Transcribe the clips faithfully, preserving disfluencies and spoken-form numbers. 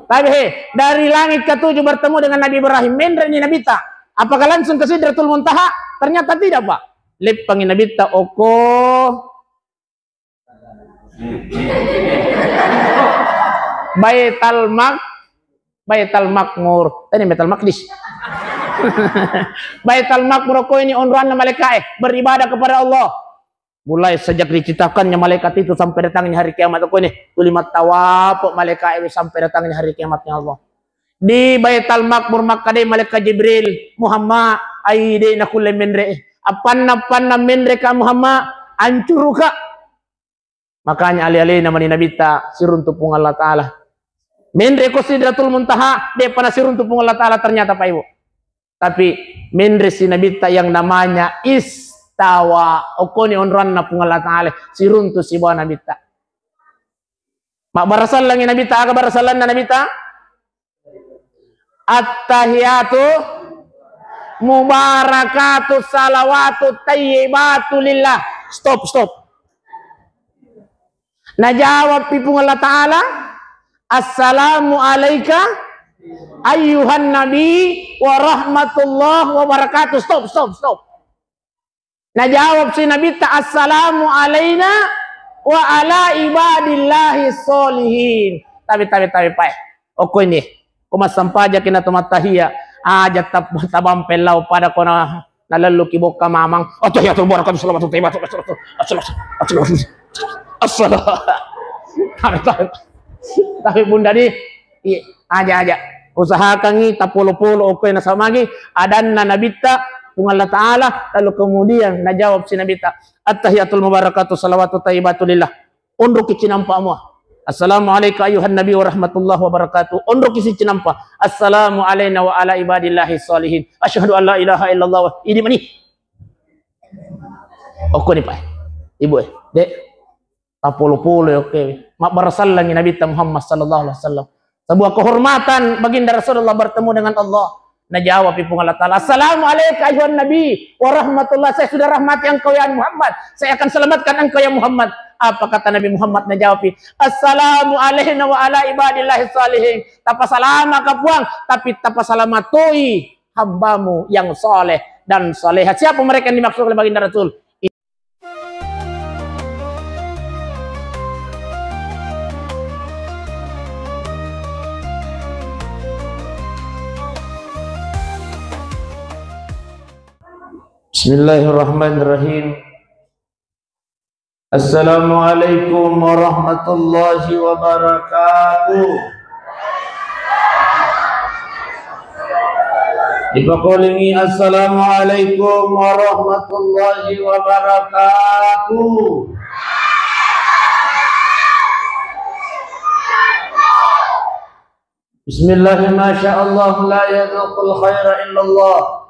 Tapi he, dari langit ketujuh bertemu dengan Nabi Ibrahim, menre ni Nabitta. Apakah langsung ke Sidratul Muntaha? Ternyata tidak, Pak. Leppangi Nabitta, oko Baital Mak-, Baital Makmur. Tadi Baital Maqdis. Baital Makmur, oko ini onroanna malaika'e, beribadah kepada Allah. Mulai sejak diciptakannya malaikat itu sampai datangnya hari kiamat, oko ini tuli mattawape malaika'e sampai datangnya hari kiamatnya Allah. Di Baital Makmur, makkedai malaikat Jibril, "Muhammad, ai de' nakulle menre. Appanna-, appanna menre ka Muhammad, ancuruka." Makanya ale-alena mani Nabitta siruntu Puang Allah Ta'ala. Menre ko Sidratul Muntaha, de'pa nasiruntu Puang Allah Ta'ala ternyata, Pak Ibu. Tapi menre si Nabitta yang namanya istawa. Okoni onroanna Puang Allah Ta'ala, siruntu sibawa Nabitta. Mabbarasallangi Nabitta, aga barasallanna Nabitta? Attahiyatu mubarakatu salawatu tayyibatu lillah. Stop, stop. Najawab pi Puang Allah Ta'ala, "Assalamu alaika ayyuhan nabi wa rahmatullah wa barakatuh." Stop, stop, stop. Najawab si Nabitta, "Assalamu alaina wa ala ibadillahi sholihin." Tabe, tabe, tabe, pae. Okko ini. Ko massampajaki na to mattahiya. Aja tab-, tabampe lao pada kona nalalluki bokka mamang. Attahiyatul barakatuh salawatu tayyibatu. Assalamu. Tabe, tabe. Tabe, Bunda di. Iya, aja, aja. Usahakangngi tapolo-polo okko e nasaba magi adanna Nabitta, Puang Allah Ta'ala, lalu kemudian najawab si Nabitta, "Attahiyatul mubarakatu salawatu tayyibatu lillah." Onroki cinampa mua. "Assalamu alaika ayyuhan nabi wa rahmatullahi wa barakatuh." Onroki si cinampa. "Assalamu alaina wa ala ibadillahi sholihin. Asyhadu an la ilaha illallah." Idi mani. Okko ni, Pak. Ibu e. Dek. Tapolo-polo, oke. Mabbarasallangi Nabitta Muhammad sallallahu alaihi wasallam. Sebuah kehormatan baginda Rasulullah bertemu dengan Allah. Najawab pi Puang Allah Ta'ala, "Assalamu alaika ayyuhan nabi wa rahmatullah." Saya sudah rahmati engkau ya Muhammad. Saya akan selamatkan engkau ya Muhammad. Apa kata Nabi Muhammad? Najawab pi, "Assalamu alaina wa ala ibadillahi sholihin." Tapasalamaka Puang, tapi tapasalamatoi hambamu yang soleh dan soleha. Siapa mereka yang dimaksud oleh baginda Rasul? Bismillahirrahmanirrahim. Assalamualaikum warahmatullahi wabarakatuh. Dipakolingi, "Assalamualaikum warahmatullahi wabarakatuh." Bismillah, masya Allah, la yadzuqul khaira illallah.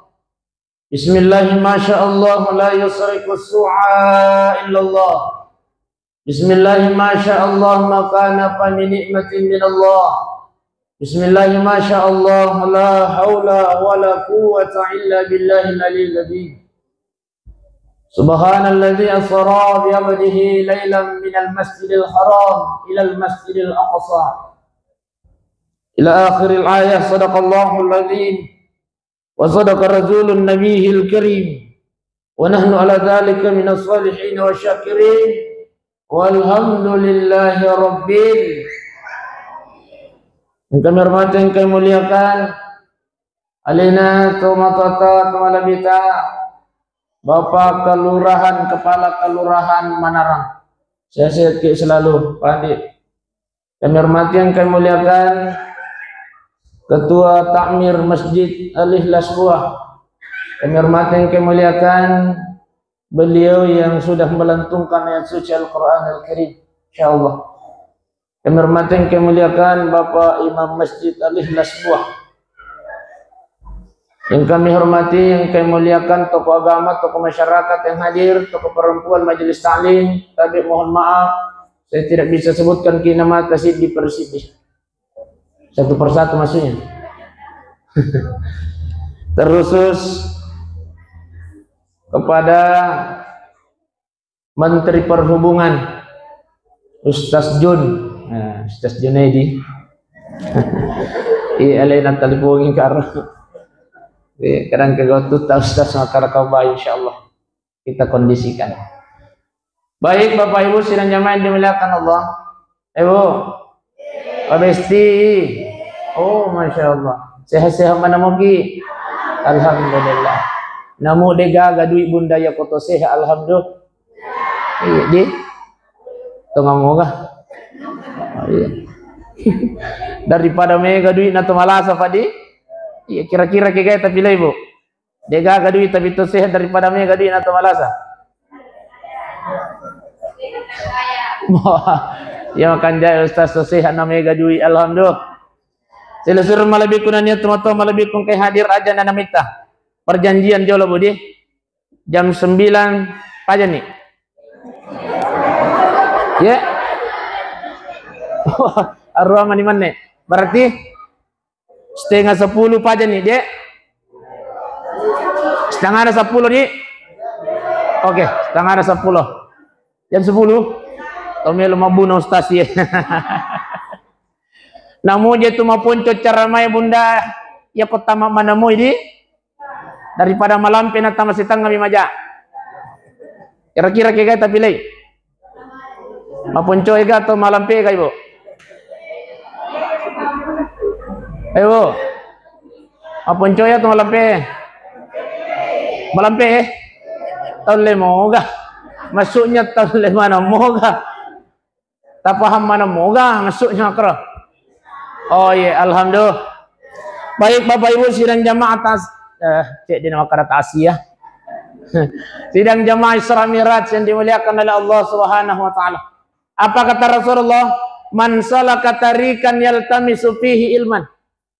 Bismillah, masya Allah, la yusriku su'a illallah. Bismillah, masya Allah, ma kana fa min ni'matin minallah. Bismillah, masya Allah, la haula wa la quwwata illa billahil aliyyil azim. Subhanalladzi asra bi abdihi lailan minal masjidil haram ilal masjidil aqsa. Ila akhiril ayah. Sadaqallahul azim. Wa sadaqa rasulun nabiyil karim. Wa nahnu ala dzalika minas sholihin wa syakirin. Walhamdulillahi rabbil. Yang kami hormati, yang kami muliakan, alena tomatoatta, tomalebbitta, Bapak Kelurahan, Kepala Kelurahan Manarang. Sehat-sehat ki selalu, Pak Andi. Kami hormati, yang kami muliakan Ketua Takmir Masjid Al-Ikhlas Buah. Kami hormati, yang kami muliakan beliau yang sudah melantunkan ayat suci Al-Quran Al-Karim. Insyaallah. Kami hormati, yang kami muliakan Bapak Imam Masjid Al-Ikhlas Buah. Yang kami hormati, yang kami muliakan tokoh agama, tokoh masyarakat yang hadir, tokoh perempuan majelis taklim, tapi mohon maaf, saya tidak bisa sebutkan ki nama, tasiddi persiddi. Satu persatu maksudnya. Terkhusus kepada Menteri Perhubungan, Ustaz Jun. Nah, Ustaz Junaidi. Iya, alena talipongi karo. Iya, kadang ke waktu tahu sudah sama karo kau, bah, insya Allah kita kondisikan. Baik, Bapak Ibu sidang jamaah yang dimuliakan Allah. Ibu, Pak Besti. Oh, masya Allah. Sehat-sehat mana mogi? Alhamdulillah. Namu dega gadui bunda ya koto sehat, alhamdulillah. Iya, di. Tengah moga. Oh, iya. Daripada mega duit na to malasa, Pak, di. Iya, kira-kira ke gaya tapi, Ibu. Degaga duit tapi to sehat daripada mega duit na to malasa. Wah, ya makan jaya Ustaz, to sehat na mega duit, alhamdulillah. Silusur malebbiku nania tomatoa malebbiku engkai hadir aja na namitta. Perjanjian jolo, Budi. Jam sembilan paja ni. Ya. Arua mani manne. Berarti setengah sepuluh paja ni, Dek. Setengah ada sepuluh ni. Oke, setengah ada sepuluh. Jam sepuluh. Tomelo mabbuno Ustaz ya. Namu je tu maponco cara mai bunda ya kota manamui di. Daripada malampe na tama sitengah mi maja. Kira-kira ke gaya tapi lei. Maponco ega atau malampe ega, Ibu? Ayo, Bu. Maponco ya atau malampe? Malampe, eh? Talle moga. Maksudnya talle mana moga? Tapaham mana moga maksudnya kro? Oh iya, alhamdulillah. Baik Bapak Ibu sidang jamaah atas eh cek di nama kata asia. Sidang jamaah Isra Mi'raj yang dimuliakan oleh Allah Subhanahu wa taala. Apa kata Rasulullah? "Man salaka tariqan yaltamisu fihi ilman."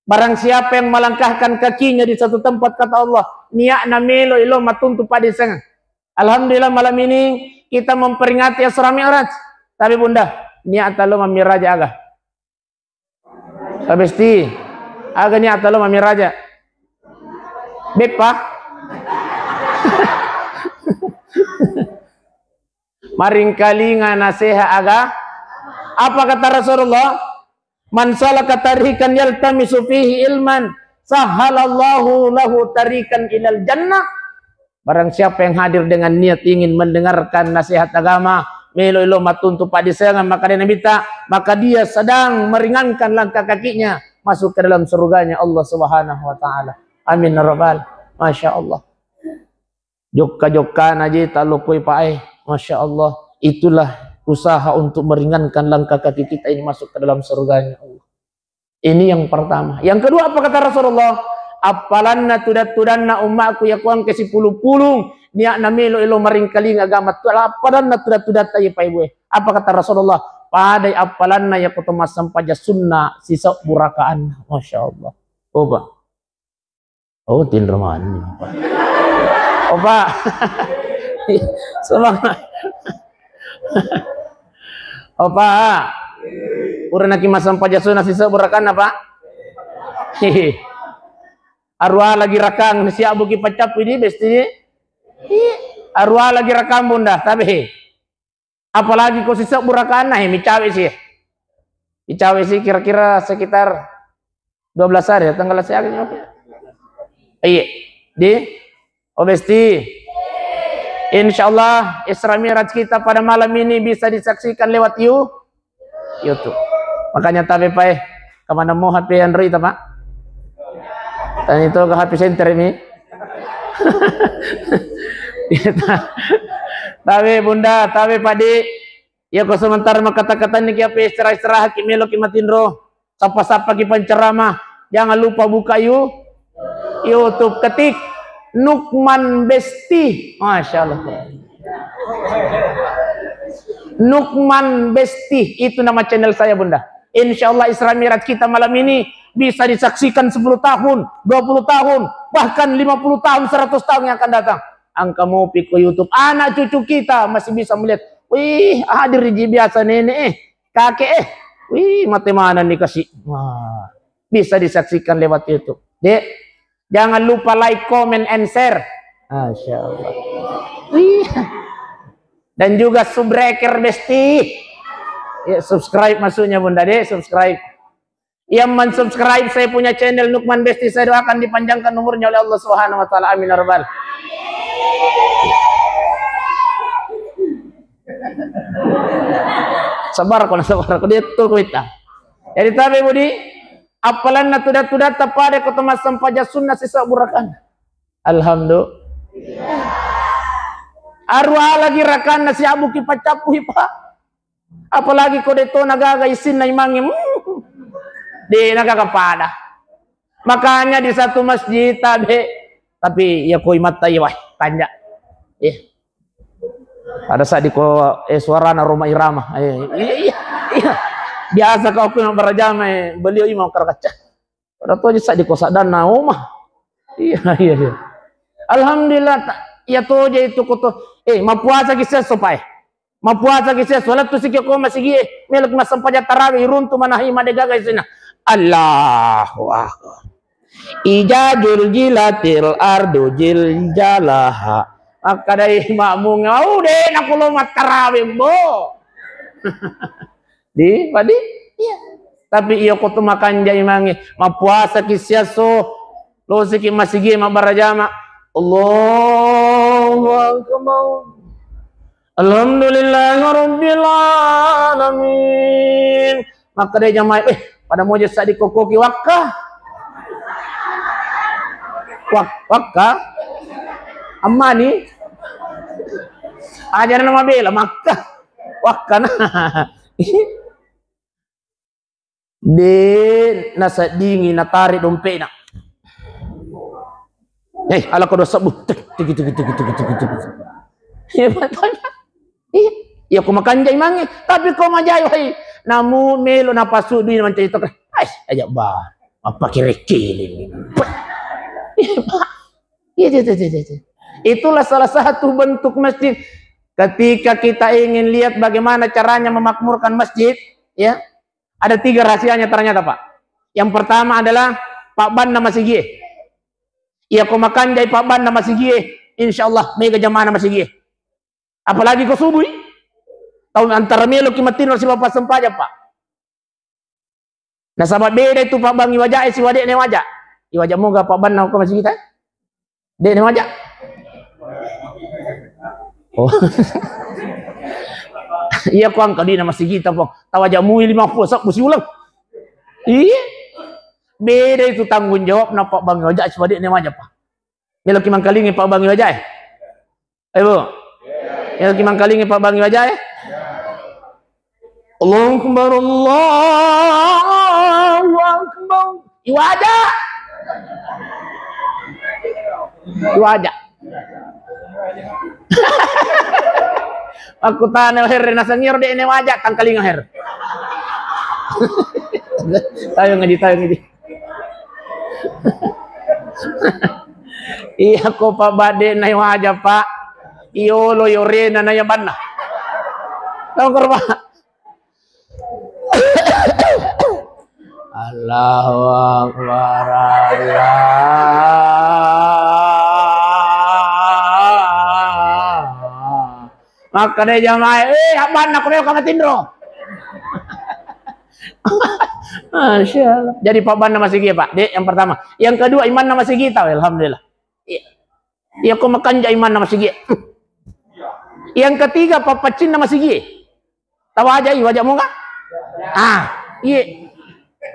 Barang siapa yang melangkahkan kakinya di satu tempat, kata Allah, niatna melo ilo matuntu pada sengang. Alhamdulillah, malam ini kita memperingati Isra Mi'raj. Tapi Bunda, niat lo mammiraja aga? Pak Besti, aga niat lo mammiraja? Beppa? Maringkalinga naseha aga? Apa kata Rasulullah? "Man salaka tariqan yaltamisu fihi ilman, sahhalallahu lahu tariqan ilal jannah." Barang siapa yang hadir dengan niat ingin mendengarkan nasihat agama, melo-elo matuntu padisengan, maka dia Nabitta, maka dia sedang meringankan langkah kakinya masuk ke dalam surganya Allah Subhanahu wa taala. Amin ya rabbal. Masya Allah. Jokka-jokkana je talokoi pae. Masya Allah. Itulah usaha untuk meringankan langkah kaki kita ini masuk ke dalam surganya Allah. Ini yang pertama. Yang kedua, apa kata Rasulullah? Appalanna tudat-tudanna ummaku ya kuang ke sipulung-pulung niatna melo elo maringkaling agama tu, appalanna tudat-tudatta ya Pak Ibu. Apa kata Rasulullah? Padai appalanna ya koto massampaja sunnah sisa burakaanna. Masya Allah. Coba. Oh, tinro mani. Opa. Semangat. Opa. Pura naki masang paja sunat sisa berakan apa? Hehe. Arwah lagi rakang siap buki pecap ini besti. Arwah lagi rakang bunda tapi. Apalagi ko sisebbu rakaanna, he, micawe si. Micawe si kira-kira sekitar dua belas hari, tanggal siaga ni, Pak? Iya. Di Obesti. Insya Allah Isra Mi'raj kita pada malam ini bisa disaksikan lewat you, YouTube. Makanya tabe pae kemana mau H P Android apa? Tanya itu ke H P center ini. Tabe Bunda, tabe Padi. Iya ko sementara makkata-kata niki apa istirahat-istirahat ki melo ki matinro. Sapa-sapa ki penceramah. Jangan lupa buka you, YouTube, ketik Nukman Besti. Masya Allah. Nukman Besti itu nama channel saya Bunda. Insya Allah Isra Mi'raj kita malam ini bisa disaksikan sepuluh tahun, dua puluh tahun, bahkan lima puluh tahun, seratus tahun yang akan datang. Angka mopi ko YouTube, anak cucu kita masih bisa melihat. Wih, hadir di biasa nenek eh, kakek eh. Wih, mate mana nih kasih. Wah, bisa disaksikan lewat YouTube. Dek, jangan lupa like, comment, and share. Masya Allah. Wih. Dan juga subscribe Besti. Ya, subscribe maksudnya Bunda Dek, subscribe. Yang mensubscribe saya punya channel Nukman Besti, saya doakan dipanjangkan umurnya oleh Allah Subhanahu wa Ta'ala. Amin ya Rabbal. Sabar ko, sabar ko, dia tuh kuita. Jadi, tapi Budi, apalanna tuda-tuda tapada ko to massempajang sunna sisa burakan. Alhamdulillah. Arua lagi rakanna siabuki paccappui, Pak. Apalagi ko de to nagaga isinna imangnge. Hmm. De nagaga pada. Makanya di satu masjid tabe. Tapi ya koi matta iya, wah, tanja. Iya. Ada saat di ko, eh, suarana Rhoma Irama. Eh, iya, iya, iya. Biasa kau kuna berjama, eh, beliau imam kerkaca. Pada toje saddiko saddanna oma. Iya, iya, iya. Alhamdulillah, ta-, iya toje itu koto. Eh, mappuasa ki siesso, Pak, eh. Mappuasa ki siesso, lettu siki ko masigi, eh. Melok massempajang tarawih, iruntu manahi madegaga isinna. Allahu Akbar. Ija juljilatil ardu jiljalaha. Makkadai makmum, "Au de nakulo mattarawih, Bo." Di, padi? Iya. Tapi iya ko tu makanja imangnge, mappuasa ki siesso, losiki masigi mabbarajama. Allahu Akbar. Alhamdulillahirabbil alamin. Makkadai jamaah, eh, pada moje saddiko koki wakka. Wak-, wakka? Ammani? Aja na mabela makka. Wakka na. De naseddingi natare dompena. Eh, ala ko dua sebbu. Tek, tek, tek. Iya, betul. Iya, iya, ko makanja imangnge, tapi ko majai, wahai. Namu melo napassu dui mancaji tokra. Ais, aja ba. Apa kiri-kiri. Iya, Pak. Iya, iya, iya, iya, iya. Itulah salah satu bentuk masjid. Ketika kita ingin lihat bagaimana caranya memakmurkan masjid, ya, ada tiga rahasianya ternyata, Pak. Yang pertama adalah pabbanna masigie. Iya ko makanjai pabbanna masigie, insya Allah mega jamaah masigie. Apalagi ko subui, tau antara meloki matinro sibawa passempajang, Pak. Nasaba beda itu pabbangi wajae sibawa de'na waja. Iwaja moga pabbanna ko masigita. De'na waja. Oh. Iya, ko engka dina masigita, Pong. Tawaja mui lima puluh sebbu siuleng. Iya. Beda itu tanggung jawabna pabbangi waja sibawa de'na waja, Pak. Meloki mangkalingi pabbangi wajae. Ayo, Bu. Meloki mangkalingi pabbangi wajae. Allahu Akbar, Allahu Akbar. Iwaja. Iwaja. Aku tanya herre nasengir de ne waja tangkalinga her. Tayo ngaji, tayo ngaji. Iya ko pabbade'na waja, Pak. Iyolo yorena na yabanna. Tahu ko, Pak? Allahu Akbar, Allah. Makkeda jamaah, "Eh, abbanna ko melo ka matinro." Masya Allah. Jadi pabbanna masigi, Pak. Dek, yang pertama. Yang kedua, imanna masigi tau, alhamdulillah. Iya. Iya, ko makanja imanna masigi. Yang ketiga, papaccinna masigi. Tawaja i, waja moga? Ah, iya.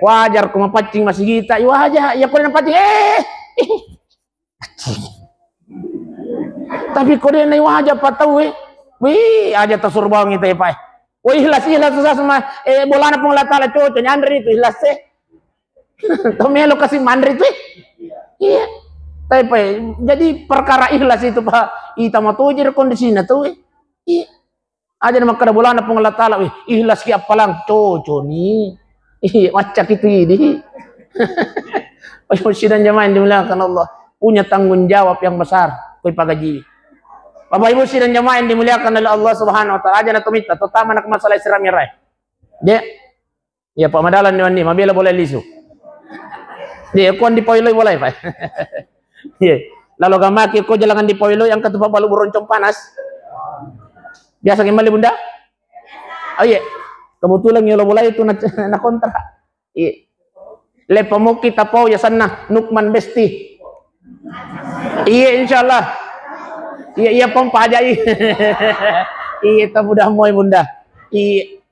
Wajar ko mapaccing masigita, iwaja. Iya, ko napaccing, eh. Tapi ko de naiwaja pa tau, eh. Wih, aja tasurbangi te, Pak. Wih, ikhlas, ikhlas, susah semua. Eh, bolana Puang Allah Taala cocok, nyanre itu ikhlas, eh. Tau melo kasi manre tu, eh. Iya. Tapi, Pak, jadi perkara ikhlas itu, Pak. Ita matoje kondisina tu, eh. Iya. Aja na makkeda bolana Puang Allah Taala, wih, ikhlas ki appalang, cocok ni. Iya, macca ki tu idi. Bapak Ibu sidang jamaah yang dimuliakan Allah, punya tanggung jawab yang besar, koi pagaji. Bapak Ibu sidang jamaah yang dimuliakan oleh Allah Subhanahu wa Taala, aja na tomitta, terutama nak masalah Isra Mi'raj. Dek, iya, Pak, madalan ni wenni, mabela bola lisu. Iya, kuan dipoiloi bola, Pak. Iya. Lalu gamaki ko jalangan dipoiloi, yang ketupat balu buroncong panas. Biasa gimana, Bunda? Oh, iya. Kebetulan yolo bola itu na, na kontra. Iya. Lepa mukki tapau yasenna Nukman Besti. Iya, insyaallah. Iya, iya, pong pajai. Iya, tabuda moi, Bunda. Iya.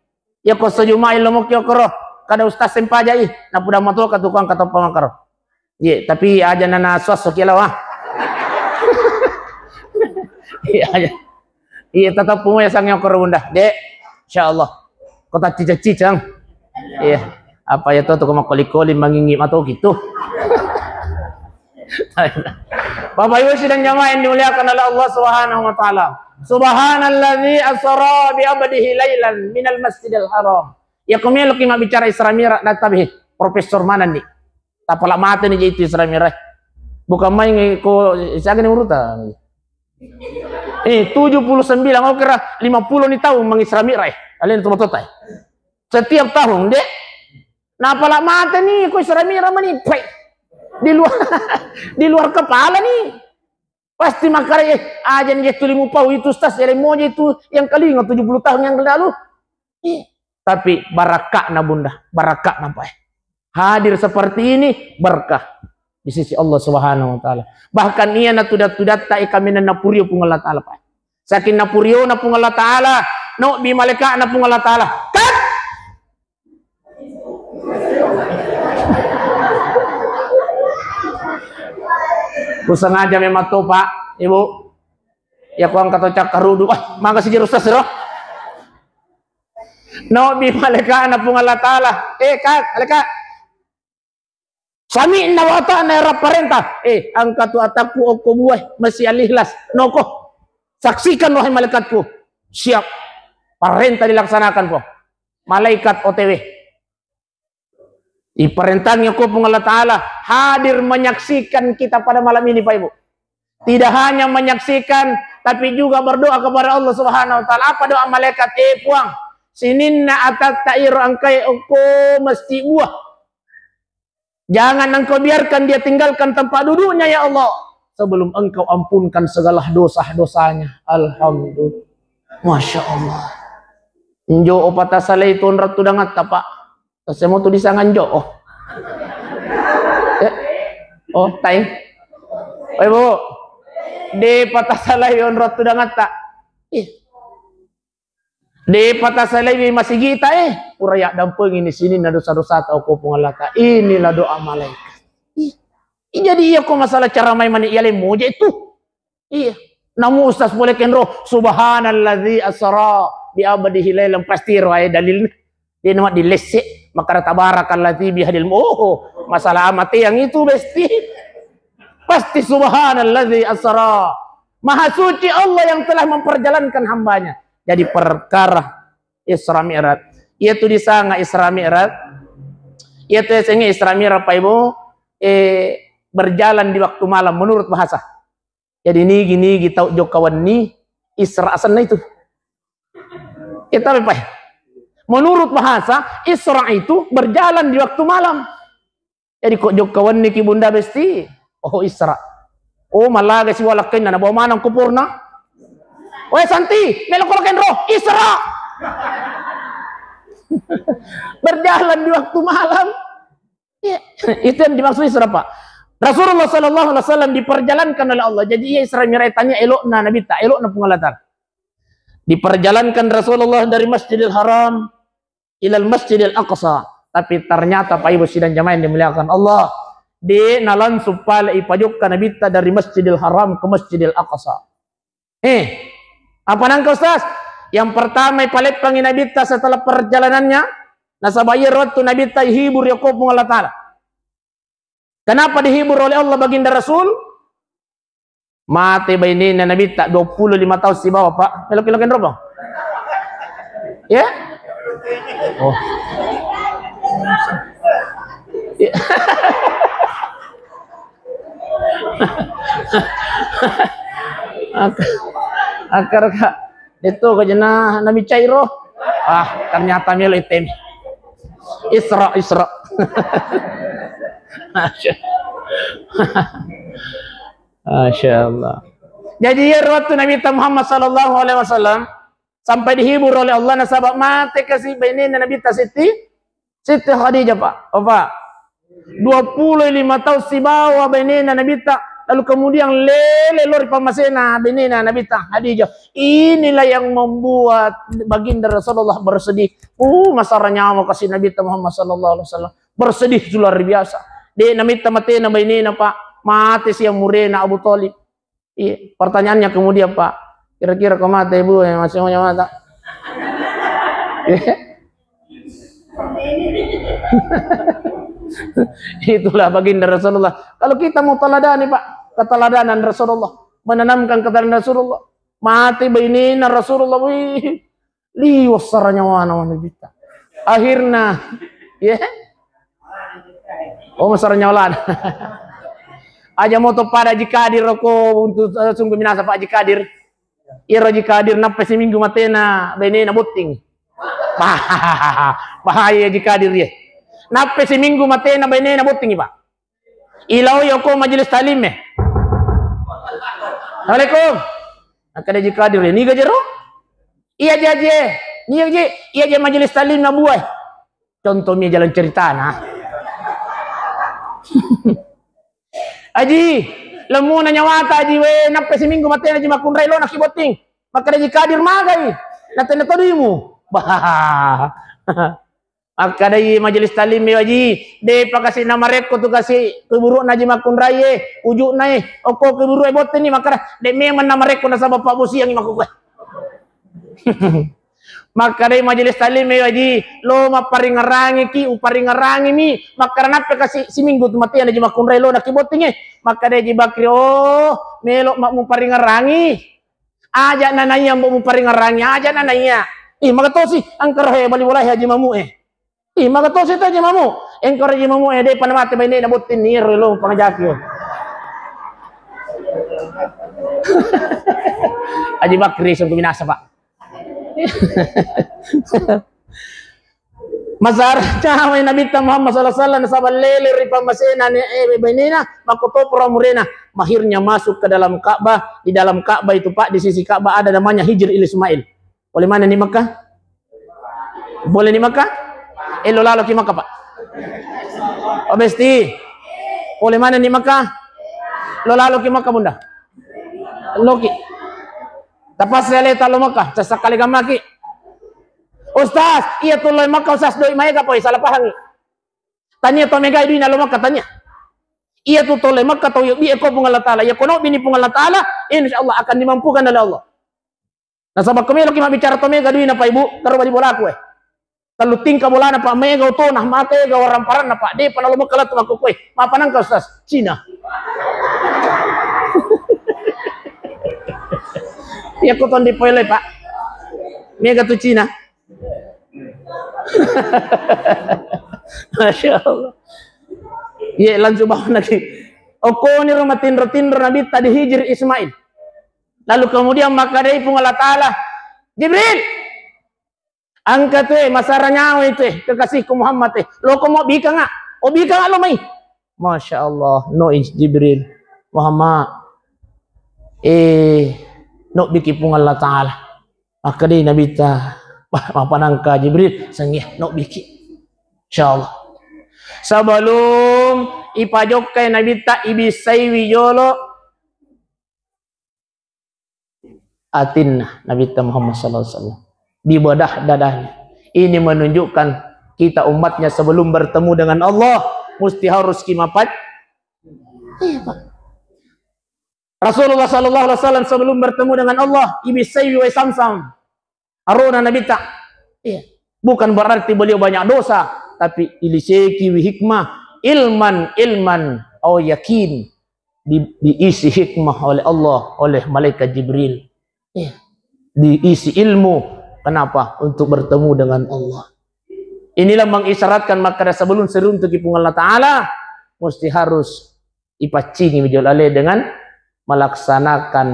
Iya, ko sejuma ilmu ki okoro. Kada ustaz sempajai. Napuda matoka tukang kata pangakar. Iya, tapi aja nana suas kiala, wah. Iya, aja. Iya, tetap punya sang yang okoro, Bunda. Dek, insyaallah. Kota cica-cicang. Iya. Apa ya tuh, tuh makoli-koli mangingi mato gitu. Bapak Ibu sidang jamaah yang dimuliakan oleh Allah Subhanahu wa taala. Subhanalladzi asra bi abdihi lailan minal masjidil haram. Ya, ko meloki mabbicara Isra Mi'raj, data bih, profesor mana nih? Tapala mate nih itu Isra Mi'raj. Bukan main ko, siaga nih urutan. Eh, tujuh puluh sembilan, oh, kira lima puluh nih tahun mang Isra Mi'raj. Kalian tuh betul, eh? Setiap tahun, dek. Napala mate nih, ko Isra Mi'raj mani, pek. Di luar, di luar kepala nih. Pasti makara, eh, aja nih tu limu pau itu, ustaz, ya, moja itu yang kalinga tujuh puluh tahun yang lalu. Ih, tapi barakakna, Bunda, barakakna, Pak. Hadir seperti ini berkah di sisi Allah Subhanahu wa taala. Bahkan iya natudat-tudatta e kaminang napurio Puang Allah Taala, Pak. Saking napuriona Puang Allah Taala, no bi malaikatna Puang Allah Taala. Kat! Ku sengaja memang to, Pak, Ibu. Ya, ku angkat to cakkarudu. Wah, maka sijir ustaz ro. No bi malaikatna Puang Allah Taala. Eh, Kak, malaikat. Sami'na wa ata'na, era parenta. Eh, angkat tu atakku okko buah, masih al-ikhlas. Noko. Saksikan, wahai malaikatku. Siap. Parenta dilaksanakan, Puang. Malaikat O T W. Diperintahnya ko Puang Allah Taala hadir menyaksikan kita pada malam ini, Pak Ibu. Tidak hanya menyaksikan, tapi juga berdoa kepada Allah Subhanahu wa Taala. Apa doa malaikat? Eh, Puang, sininna atatta iro engkae okko masjid buah. Jangan engkau biarkan dia tinggalkan tempat duduknya, ya Allah, sebelum engkau ampunkan segala dosa-dosanya. Alhamdulillah. Masya Allah. Njo opa tasalai tu onrong tudangatta, Pak. Tasemo tu disanganjo. Oh. Eh. Oh, tai. Oi, Bu. De patasalai onrong tudangatta. Ih. De patasalai masigita, eh. Pura ya dampeng ini sini na dosa-dosa tau ko Puang Allah Taala. Inilah doa malaikat. Ih. Ih, jadi iya ko masalah cara mai mani iya le moja itu. Iya. Namu ustaz pole kenro, subhanalladzi asra bi abdihi lailan, pasti ro ae dalil. Dia nama dilesse, makara tabarakalladzi bihadil mu-, oh, masalah amate yang itu besti. Pasti subhanalladzi asra. Maha suci Allah yang telah memperjalankan hambanya. Jadi perkara Isra Mi'raj. Iya tu disanga Isra Mi'raj. Iya tu yasengnge Isra Mi'raj, Pak Ibu, eh, berjalan di waktu malam menurut bahasa. Jadi nigi-nigi tau jokka wenni Isra asenna itu. Kita lupa. Menurut bahasa, Isra itu berjalan di waktu malam. Jadi ko jokka wenni ki Bunda Besti, oh, Isra. Oh, malaga siwalakkainna nabawa maneng kuburna. Weh Santi, melo ko kenro, Isra. Berjalan di waktu malam. Iya, itu yang dimaksud Isra, Pak. Rasulullah sallallahu alaihi wasallam diperjalankan oleh Allah. Jadi iya Isra Mi'raj tania elokna Nabitta, elokna Puang Allah Taala. Diperjalankan Rasulullah dari Masjidil Haram ilal Masjidil Aqsa. Tapi ternyata, Pak Ibu sidang jamaah yang dimuliakan Allah, de na langsung pale ipajokka Nabitta dari Masjidil Haram ke Masjidil Aqsa. Eh, apa nangka, Ustaz? Yang pertama ipaleppangi Nabitta setelah perjalanannya, nasaba iyaro wettu Nabitta ihibur yako Puang Allah Taala. Kenapa dihibur oleh Allah Baginda Rasul? Mate bainena Nabitta dua puluh lima tahun sibawa, Pak. Melo-melo kenro, Bang? Ya? Oh. Ya. Ak-, akar ka. Itu ko jena Nabi Cairo. Ah, ternyata melo item. Isra, Isra. Masya, Masya Allah. Jadi, iya, waktu Nabitta Muhammad sallallahu alaihi wasallam sampai dihibur oleh Allah, nasaba mate kasi bainena Nabitta Siti, Siti Khadijah, Pak. Oh, Pak. Dua puluh lima tahun sibawa bainena Nabitta, lalu kemudian lele lao ri pammasena bainena Nabitta Khadijah. Inilah yang membuat Baginda Rasulullah bersedih. Uh, masara nyawa kasi Nabitta Muhammad sallallahu alaihi wasallam. Bersedih itu luar biasa. De' namitta matena bainena, Pak. Mate si amurena Abu Thalib. Iya, pertanyaannya kemudian, Pak, kira-kira kau mate, Bu, eh, masih mau mata? Iya. Itulah baginda Rasulullah. Kalau kita mau teladani, Pak, keteladanan Rasulullah, menanamkan keteladanan Rasulullah. Mate bainena Rasulullah, wih, liwat sara nyawana Nabitta. Akhirna, ya. Oh, masara nyawana. Aja moto pada Haji Kadir ko untuk, eh, sungguh minasa Pak Haji Kadir. Iyaro Haji Kadir nappa siminggu matena bainena botting. Bah-, bahaya Haji Kadir, ya. Nappa siminggu matena bainena botting, Pak. Ilao yoko majelis taklim e. Assalamualaikum. Makkeda Haji Kadir, "Niga jero?" "Iya, Ji Haji. Niga, Ji?" "Iya, Ji, majelis taklim na buai." Contoh mi jalan ceritana. "Haji, lemuna nyawata, Haji, we, nappa siminggu matena, Ji, makkunrai lo na ki botting." Makkeda Haji Kadir, "Magai? Natena toduimu." Bah. Akkadai majelis taklim e, "Haji, de'pa kasi namarekko tu kasi kuburu'na Haji Makkunrai e, uju'na e, okko kuburu e botting ni." Makkada, "De' memang namarekko nasaba pabbosiangngi makkukkue." Makkadai majelis taklim e, "Haji, lo mapparingerangiki, uparingerangimi." Makkada, "Nappa kasi siminggu tu matena Haji Makkunrai lo na ki botting e." Makkadai Haji Bakri, "Oh, melo ma muparingerangi. Aja na naiya mbo muparingerangi, aja na naiya." "Ih, magatosi, engka rohe bali bolae Haji Mamu e." "Ih, magatosi tu Haji Mamu." "Engka rohe Haji Mamu e, de'pa namate bainena botting ni, ero lo pangajaki." Haji Bakri sungguh minasa, Pak. Masara nyawa Nabitta Muhammad sallallahu alaihi wasallam nasaba lele ri pammasena ne, eh, bainena, makkotoparo amurena. Akhirnya masuk ke dalam Ka'bah. Di dalam Ka'bah itu, Pak, di sisi Ka'bah ada namanya Hijr Ismail. Boleh mana ni Makkah? Boleh ni Makkah? Eh, lo lalo ki Makkah, Pak. Oh, Besti. Boleh mana ni Makkah? Lo lalo ki Makkah, Bunda? Loki. Tapasai ale talo Makkah, cessa kale gammaki. "Ustaz, iya tu lo Makkah, Ustaz, doi maega poi, salah pahangi. Tania to megai duina lo Makkah, tania. Iya tu to lo Makkah, to yobbi e ko Puang Allah Taala. Iya ko nobbini Puang Allah Taala, insya Allah akan dimampukan oleh Allah." Nasaba ko meloki mabbicara to mega duina, Pak, Ibu, karo bali bolaku, eh. Tellu tingka bolana, Pak, mega otona, maka ega waramparanna, Pak. De'pa nalo Makkah lettu makkukue. Mapanangka, Ustaz? Cina. Iya ko tondi poile, Pak. Mega tu Cina. Masya Allah. Iya, langsung bawa lagi. Okkoniro matinro-tinro Nabitta di Hijr Ismail. Lalu kemudian makkadai Puang Allah Taala, "Jibril, engka tu e, masara nyawa itu e, kekasihku Muhammad e. Loko mo bikanga, o bikanga lo mai." Masya Allah, no is Jibril, "Muhammad, eh, no biki Puang Allah Taala." Makkadai Nabitta, "Bah, mapanangka Jibril, sengi, no biki." Insya Allah. Sebelum ipajokkai Nabitta, ibissaiwi jolo atinna Nabitta Muhammad sallallahu alaihi wasallam. Dibedah dadanya. Ini menunjukkan kita umatnya sebelum bertemu dengan Allah mesti harus kimapat. Iya, Pak. Rasulullah sallallahu alaihi wasallam sebelum bertemu dengan Allah, ibissaiwi wae Samsam. Arona Nabitta. Iya. Bukan berarti beliau banyak dosa, tapi ilisekiwi hikmah, ilman, ilman, au yakin. Di-, diisi hikmah oleh Allah, oleh malaikat Jibril. Iya. Diisi ilmu. Kenapa? Untuk bertemu dengan Allah. Inilah mengisyaratkan makkada sebelum siruntuki Puang Allah Ta'ala, mesti harus ipaccingi jolo ale dengan melaksanakan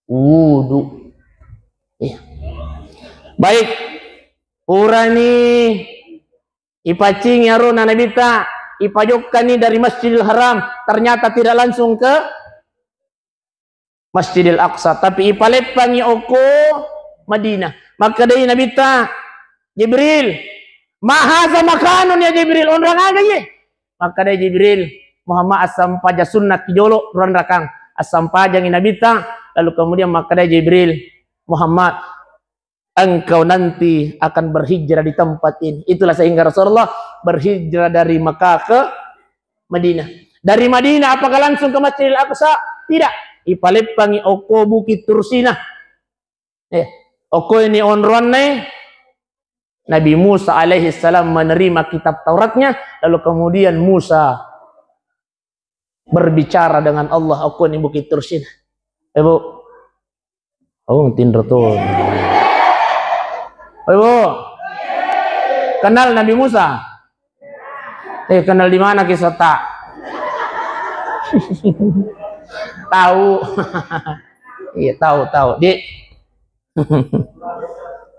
wudu. Iya. Baik. Purani ipaccingi arona Nabitta, ipajokkani dari Masjidil Haram, ternyata tidak langsung ke Masjidil Aqsa, tapi ipaleppangi okko Madinah. Makkedai Nabitta, "Jibril, ma haza makanun ya Jibril, onrang aga iye?" Makkeda Jibril, "Muhammad, assampajang sunnah ki jolo ruang rakang." Assampajangi Nabitta, lalu kemudian makkeda Jibril, "Muhammad, engkau nanti akan berhijrah di tempat ini." Itulah sehingga Rasulullah berhijrah dari Mekah ke Madinah. Dari Madinah apakah langsung ke Masjidil Aqsa? Tidak. Ipaleppangi okko Bukit Tursina. Eh, okko ini onroanna Nabi Musa alaihi salam menerima kitab Tauratnya, lalu kemudian Musa berbicara dengan Allah okko ini Bukit Tursina. Eh, Bu. Oh, tinro tuh. Oi, Bu. Kenal Nabi Musa? Eh, kenal di mana kisah tak? Tahu. Iya, tahu, tahu. Di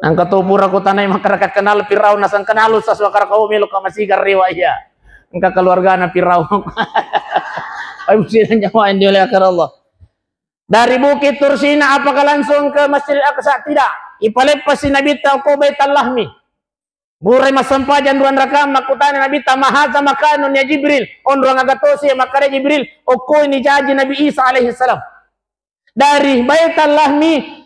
Engka to pura ko tanai makkeda kenal Firaun, nasang kenal Ustaz, makkeda ko melo ka masiga rewa iya. Engka keluargana Firaun. Ai, musina nyawa yang dioleh akar Allah. Dari Bukit Tursina apakah langsung ke Masjidil Aqsa? Tidak. Ipaleppasi Nabitta ko Baital Lahmi. Burai massempajang ruang rakang, makkutana Nabitta, "Ma hadza makanun ya Jibril?" Onroang aga tosi ya? Makkeda Jibril, "Okko ini jaji Nabi Isa alaihi salam." Dari Baital Lahmi,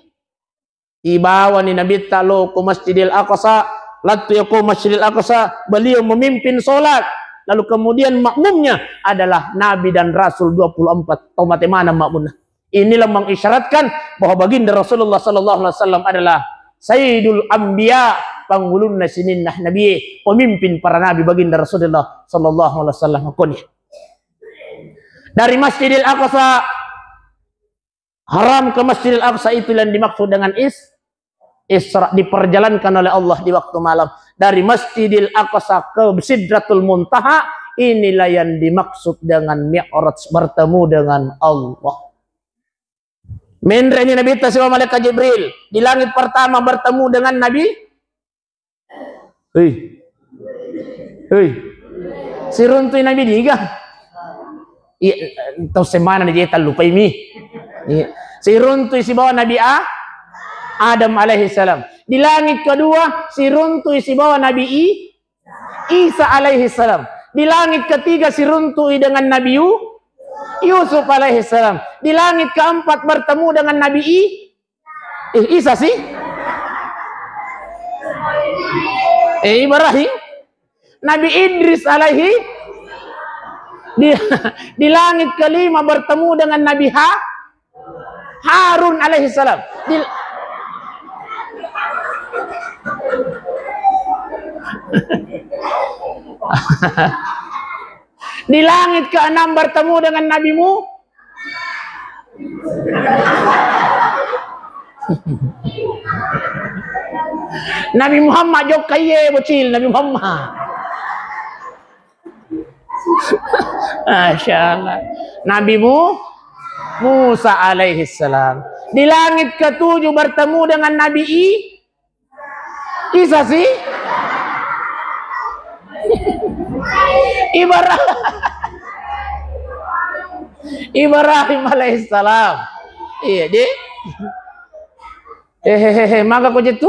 ibawani Nabitta lo ko Masjidil Aqsa, lattu ya ko Masjidil Aqsa, beliau memimpin sholat. Lalu kemudian makmumnya adalah Nabi dan Rasul dua puluh empat. Tau mate mana makmumnya. Inilah mengisyaratkan bahwa baginda Rasulullah sallallahu alaihi wasallam adalah Sayyidul Anbiya, pangulunna sininna Nabi, pemimpin para nabi baginda Rasulullah sallallahu alaihi wasallam. Koni. Dari Masjidil Aqsa Haram ke Masjidil Aqsa, itu yang dimaksud dengan is-, Isra, diperjalankan oleh Allah di waktu malam. Dari Masjidil Aqsa ke Sidratul Muntaha, inilah yang dimaksud dengan Mi'raj, bertemu dengan Allah. Menre ni Nabitta sibawa malaikat Jibril. Di langit pertama bertemu dengan Nabi. Hei. Hei. Siruntui Nabi Diga. Iya, tau semana ni jeta lupai mi. Iya. Siruntui sibawa Nabi A-, Adam alaihi salam. Di langit kedua, siruntui sibawa Nabi I-, Isa alaihi salam. Di langit ketiga, siruntui dengan Nabi Yu-, Yusuf alaihi salam. Di langit keempat, bertemu dengan Nabi I-, Eh, Isa sih? Eh, Ibrahim? Nabi Idris alaihi di, di langit kelima bertemu dengan Nabi Ha-, Harun alaihi salam. Di, di langit keenam bertemu dengan Nabi Mu-, Nabi Muhammad jokka iye bocil, Nabi Muhammad. Masya Allah. Nabi Mu-, Musa alaihi salam. Di langit ketujuh bertemu dengan Nabi I-, Isa sih? Ibra-, Ibrahim alaihissalam. Iya, di. Hehehe, maka ko jetu?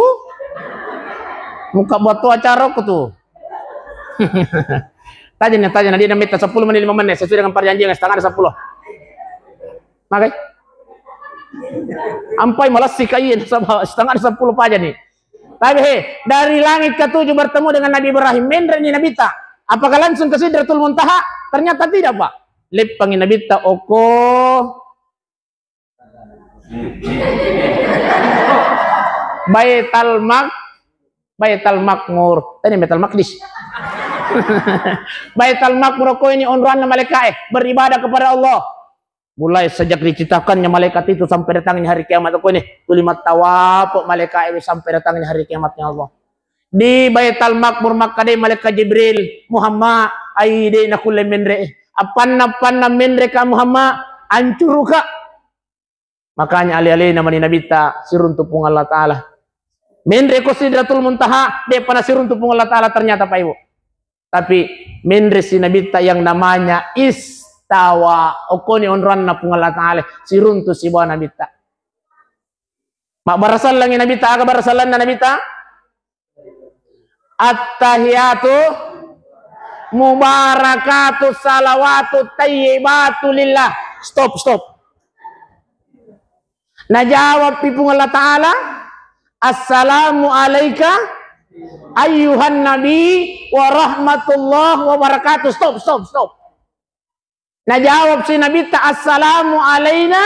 Muka buat tu acara ko tu. Tajana, tajana, dia namita sepuluh menit, lima menit, sesuai dengan perjanjian, setengah ada sepuluh. Magai? Ampai malessi kaiye nasaba setengah sepuluh paja ni. Tapi he, dari langit ketujuh bertemu dengan Nabi Ibrahim, menre ni Nabitta. Apakah langsung ke Sidratul Muntaha? Ternyata tidak, Pak. Leppangi Nabitta oko Baital Mak-, Baital Makmur. Tadi Baital Maqdis. Baital Makmur ko ini onroanna malaikae beribadah kepada Allah. Mulai sejak diciptakannya malaikat itu sampai datangnya hari kiamat, ko ini tuli mattawapo malaikat itu sampai datangnya hari kiamatnya Allah. Di Baital Makmur makkadai malaikat Jibril, "Muhammad, ai de nakulle menre. Appanna-, appanna menre ka Muhammad, ancuruka." Makanya ale-alena mani Nabitta siruntu Puang Allah Ta'ala. Menre ko Sidratul Muntaha, de'pa nasiruntu Puang Allah Ta'ala ternyata, Pak Ibu. Tapi menre si Nabitta yang namanya istawa. Okoni onroanna Puang Allah Ta'ala, siruntu sibawa Nabitta. Mabbarasallangi Nabitta, aga barasallanna Nabitta? Attahiyatu Mubarakatun salawatut thayyibatu lillah. Stop, stop. Najawabpi Puang Allah Ta'ala, "Assalamu alaika ayyuhan nabi wa rahmatullahi wa barakatuh." Stop, stop, stop. Najawab si Nabitta, "Assalamu alaina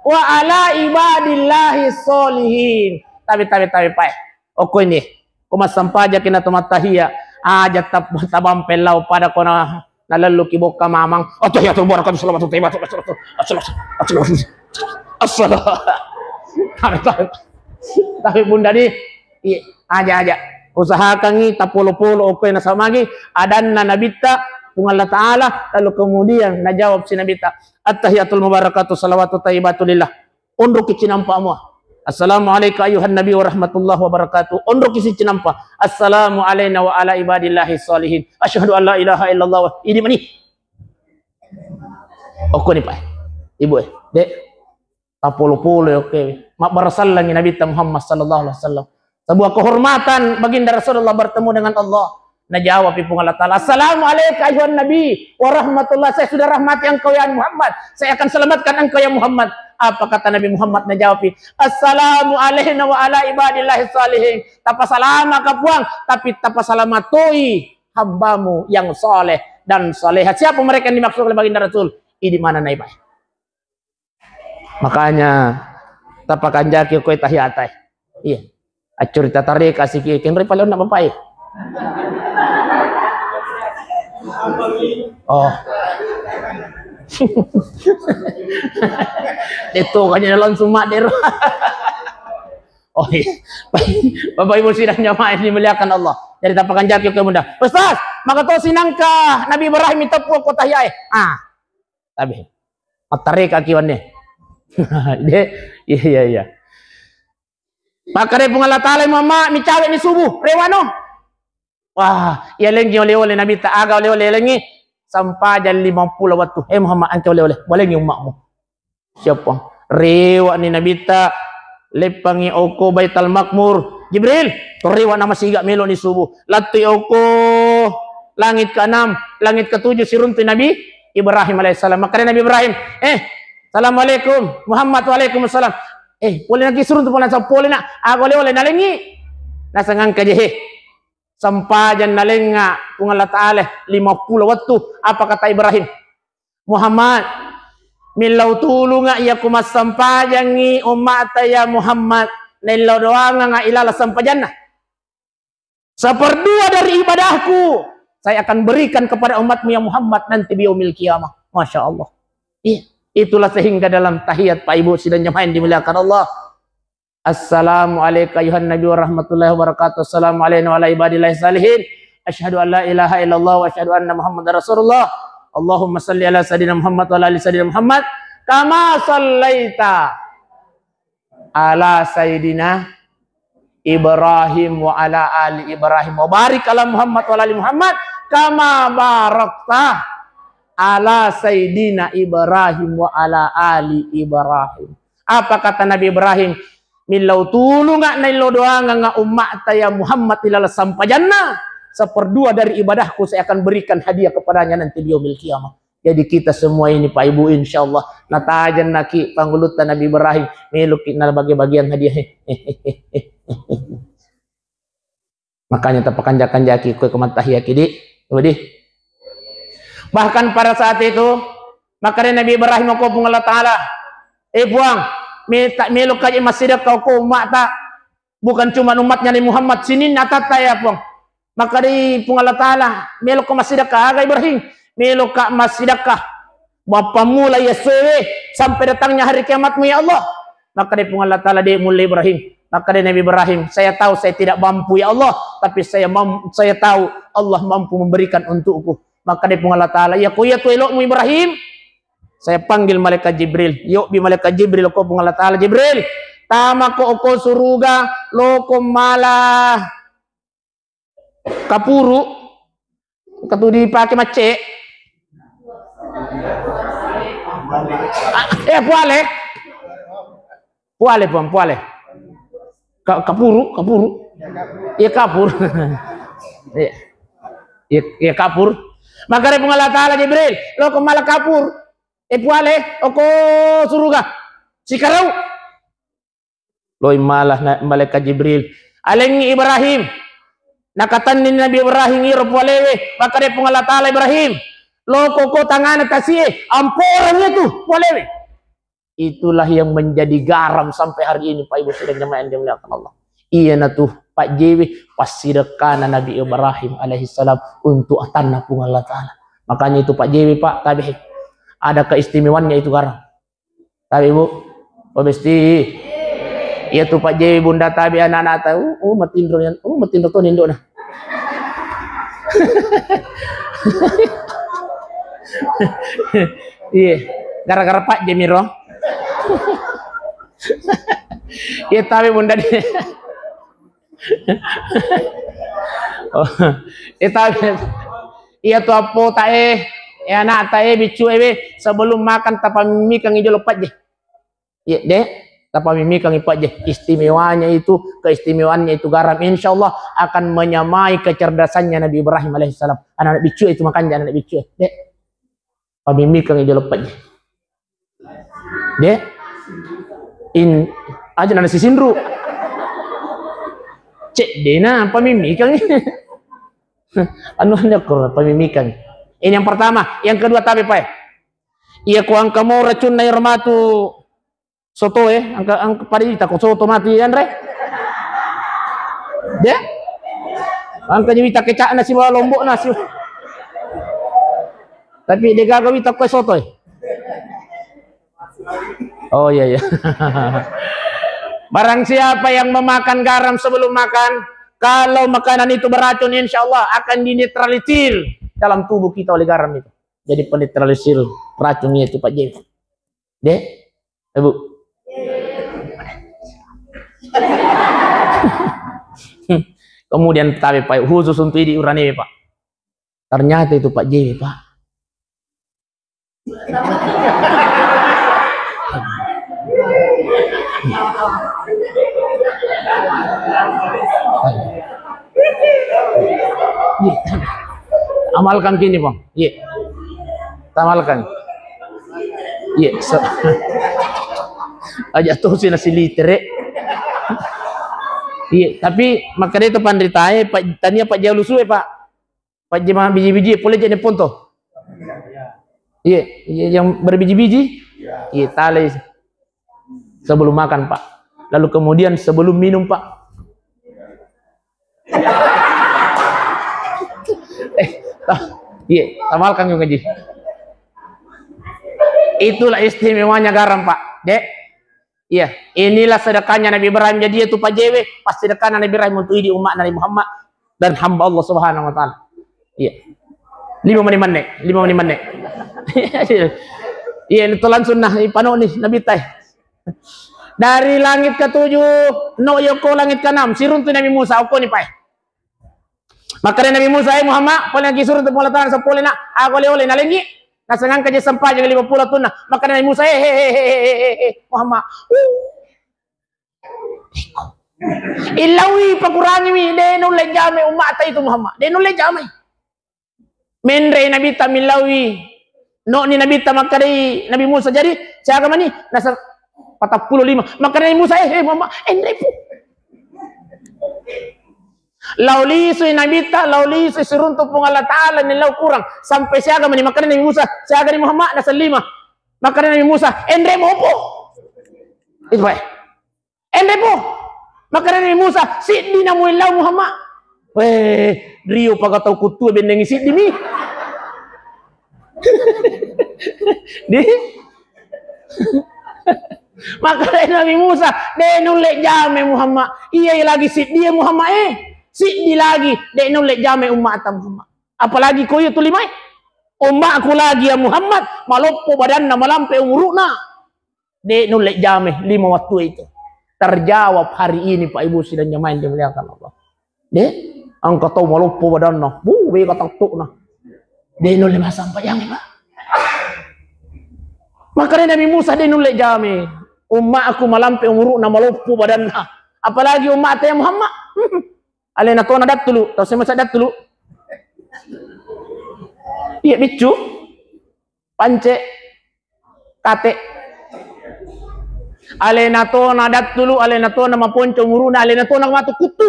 wa ala ibadillahi sholihin." Tabe, tabe, tabe, pae. Okko ini. Ko massampajaki na to mattahiya. Aja tab-, tabampe lao pada kona nalelluki bokka mamang. Attahiyatul mubarakatuh salawatut thayyibatu. Assalamu. Tapi bunda di, iya, aja, aja. Usahakangi tapolo-polo okko nasaba magi adanna Nabitta, Puang Allah Ta'ala, lalu kemudian najawab si Nabitta, "Attahiyatul mubarakatuh salawatut thayyibatu lillah." Onroki cinampa mua. "Assalamu alaika ayyuhan nabi wa rahmatullahi wa barakatuh." Onroki si cinampa. "Assalamu alaina wa ala ibadillahi sholihin. Asyhadu an la ilaha illallah." Wa-, idi mani. Okko ni, Pak. Ibu, eh. Dek. Tapolo-polo, oke. Mabbarasallangi Nabitta Muhammad sallallahu alaihi wasallam. Sebuah kehormatan baginda Rasulullah bertemu dengan Allah. Najawab Puang Allah Ta'ala, "Assalamu alaika ayyuhan nabi wa rahmatullah." Saya sudah rahmati engkau ya Muhammad. Saya akan selamatkan engkau ya Muhammad. Apa kata Nabi Muhammad? Najawab, "Assalamu alaina wa ala ibadillahi sholihin." Tapasalamaka Puang, tapi tapasalamatoi hambamu yang soleh dan soleha. Siapa mereka yang dimaksud oleh baginda Rasul? Idi mana naibai. Makanya tapakanjaki koe tahiyatai. Iya. Accurita tareka siki kenre pale onna bapae. Oh. Detto kanya langsung madero. Oh iya. Bapak Ibu sidang jamaah yang dimuliakan Allah. Jadi tapakanjaki koe bunda. Ustaz, maka to sinangka Nabi Ibrahim iteppu ko tahiyae. Ah. Tabe. Mattareka ki wanne. De, iya, iya, iya. Makkeda Puang Allah Ta'ala, "Muhammad, micawe ni subuh, rewano." Wah, iya lengi oleh-oleh Nabitta, aga oleh-oleh lengi? Sampajang lima puluh wettu. "Eh Muhammad, engka oleh-oleh, bolengi ummakmu." Siapa? Rewa ni Nabitta, leppangi oko Baital Makmur. "Jibril, to rewa nama siga melo ni subuh." Lattui oko langit keenam, langit ketujuh siruntu Nabi Ibrahim alaihissalam. Makkeda Nabi Ibrahim, "Eh, assalamualaikum." "Muhammad, waalaikumsalam." "Eh, pole naki suruntu pole sa pole nak. Aga oleh-oleh nalengi." Nasangangka jehe. Sampajang nalenga Puang Allah Ta'ala lima puluh wettu. Apa kata Ibrahim? "Muhammad, millau tulunga iya ku massampajangi ummata ya Muhammad. Naillau doanganga ilala sampajanna. Seperdua dari ibadahku saya akan berikan kepada umatmu ya Muhammad nanti di yaumil qiyamah." Masya Allah. Iya. Itulah sehingga dalam tahiyat, Pak Ibu sidang jamaah yang dimuliakan Allah. "Assalamu alaika ayyuhan nabi wa rahmatullahi wa barakatuh. Assalamu alaina wa ala ibadillahi salihin. Asyhadu an la ilaha illallah wa asyhadu anna Muhammadar Rasulullah. Allahumma salli ala Sayyidina Muhammad wa ala ali Sayyidina Muhammad. Kama sallaita ala Sayyidina Ibrahim wa ala ali Ibrahim. Wa barik ala Muhammad wa ala ali Muhammad. Kama barakta ala Sayyidina Ibrahim wa ala ali Ibrahim." Apa kata Nabi Ibrahim? "Millau tulunga naillau doanganga ummata ya Muhammad ilala sampajanna, seperdua dari ibadahku saya akan berikan hadiah kepadanya nanti di yaumil qiyamah." Jadi kita semua ini Pak Ibu insya Allah natajan naki pangulutta Nabi Ibrahim, meloki na bagi-bagian hadiah. Makanya tapakanja-kanjaki koe ko mattahiyaki di. Wedi. Bahkan pada saat itu, makkeda Nabi Ibrahim ko Puang Allah Ta'ala, "Eh Puang, me-, ta-, melo kaji massidekka ko ummata, bukan cuma umatnya Nabi Muhammad, sininna atatta ya Puang." Makkeda Puang Allah Ta'ala, "Melo ko massidekka." "Aga Ibrahim?" "Melo ka massidekka." Mappammula iya suwe sampai datangnya hari kiamatmu ya Allah. Makkeda Puang Allah Ta'ala, "De mulle Ibrahim." Makkeda Nabi Ibrahim, "Saya tahu saya tidak mampu ya Allah, tapi saya mam-, saya tahu Allah mampu memberikan untukku." Makkeda Puang Allah Ta'ala, "Iya ko iya tu elokmu Ibrahim." Saya panggil malaikat Jibril. Yobbi malaikat Jibril ko Puang Allah Ta'ala, "Jibril, tama ko oko suruga, loko mala kapuru, engka tu dipake macce." Ah, eh, puale. Puale, Puang, puale. Ka-, kapuru, kapuru. Iya, kapur. Iya. Iya, iya, kapur. Makkeda Puang Allah Ta'ala, Jibril, loko mala kapur. Eh, puale, oko suruga. Sikarau. Loi mala na-, malaikat Jibril. Alengngi Ibrahim. Nakatenni Nabi Ibrahim iro pualewe. Makkeda Puang Allah Ta'ala, Ibrahim, loko ko tangana tasie. Amporang itu pualewe. Itulah yang menjadi garam sampai hari ini, Pak Ibu sidang jamaah yang dimuliakan Allah. Iyanatu pajjewe passidekkana Nabi Ibrahim alaihissalam untuk atanna Puang Allah Ta'ala. Makanya itu pajjewe, Pak, tabe. Ada keistimewaannya itu garam. Tabe, Bu. Pak Besti. Iyatu pajjewe bunda tabe anak-anak tahu. Oh, matinro yang, oh, matinro to nindona. Iya, gara-gara pajje miro. Iya, tabe bunda di. Oh, iya, tabe. Iyatu appo tae, eh, anak tae, biccu ewe, sebelum makan tapamimmikangi jolo pajje. Iya, Dek, tapamimmikangi pajje. Istimewanya itu, keistimewaannya itu garam, insya Allah akan menyamai kecerdasannya Nabi Ibrahim alaihissalam. Anak-anak biccu itu makanya anak-anak biccu, Dek. Pamimmikangi jolo pajje. Dek. In aja nana sisinru. Cek dena pamimmikangi. Anu hanya kurang pamimmikangi. Ini yang pertama, yang kedua tabe pae. Iya ko engka mo racunna iro matu soto e, engka, engka pada ita ko soto matu yanre. De? Engka je wita kecakna sibawa lombokna si. Tapi de gaga wita ko soto e. Oh iya, iya. Barang siapa yang memakan garam sebelum makan, kalau makanan itu beracun, insya Allah akan dinetralisir dalam tubuh kita oleh garam itu. Jadi penetralisir racunnya itu, Pak J. De? Eh, Bu? Kemudian tabe, Pak, khusus untuk idi urane, Pak. Ternyata itu, Pak J, Pak. Iya. Amalkan kini, Bang. Iya. Tamalkan. Iya, so. Aja tuh sih nasi litere. Iya, tapi makanya itu panritae, Pak, tania Pak Jalu suwe, Pak. Pak Jema biji-biji, pole jadi ponto. Iya, iya, yang berbiji-biji. Iya, tale. Sebelum makan, Pak. Lalu kemudian sebelum minum, Pak. Eh, ah, iya, tamalkan juga, Ji. Itulah istimewanya garam, Pak. Dek. Iya, inilah sedekahnya Nabi Ibrahim. Jadi itu Pak J W, pas sedekahnya Nabi Ibrahim untuk idi umat Nabi Muhammad dan hamba Allah Subhanahu wa Ta'ala. Iya. Lima menit, menit, lima menit, menit. Iya, itu langsung nah, ipano nih, Nabi tai. Dari langit ketujuh, no yoko langit keenam, siruntu Nabi Musa, okko ni pai. Makkeda Nabi Musa, "Eh Muhammad, pole lagi suruntu Puang Allah Ta'ala, sepole na, aku oleh-oleh nalengi, nasengangka je sempajang lima puluh tunna." Makkeda Nabi Musa, "Eh, eh, eh, eh, eh, eh, eh, Muhammad." Uh. Illaui pakurangiwi, de nulle jame ummata itu Muhammad. De nulle jame. Menre Nabitta millaui. Noni Nabitta makkedai Nabi Musa, "Jadi, siaga mani?" Nasa patappulo lima. Makkeda Nabi Musa, "Eh, eh, Muhammad, enre pu." Lao lisui Nabitta, lao lisui siruntu Puang Allah Ta'ala ni lao kurang. Sampai siaga mani? Makkeda Nabi Musa, "Siaga ni Muhammad?" Nasa lima. Makkeda Nabi Musa, "Enre mopo." Itu bae. Enre po. Makkeda Nabi Musa, "Siddi na muellau Muhammad." Weh, rio paga tau kuttu bennengi siddi mi. Di? Makkeda Nabi Musa, "De nulle jame Muhammad. Iya lagi siddi ya Muhammad eh. Siddi lagi, de nulle jame ummata Muhammad. Apalagi ko iya tu lima e. Ummaku lagi ya Muhammad, maloppo badanna, malampe umuru'na." De nulle jame lima wattu itu. Terjawab hari ini, Pak Ibu sidang jamaah yang dimuliakan Allah. De, engka tau maloppo badanna, bu, bega taktukna. De nulle masampajang, Pak. Makkeda Nabi Musa, de nulle jame. Ummaku malampe umuru'na, maloppo badanna. Apalagi ummata ya Muhammad. Alena tona dattulu, tau semasa dattulu. Iya biccu, pance, kate. Alena tona dattulu, alena tona maponco muruna, alena tona matu kuttu.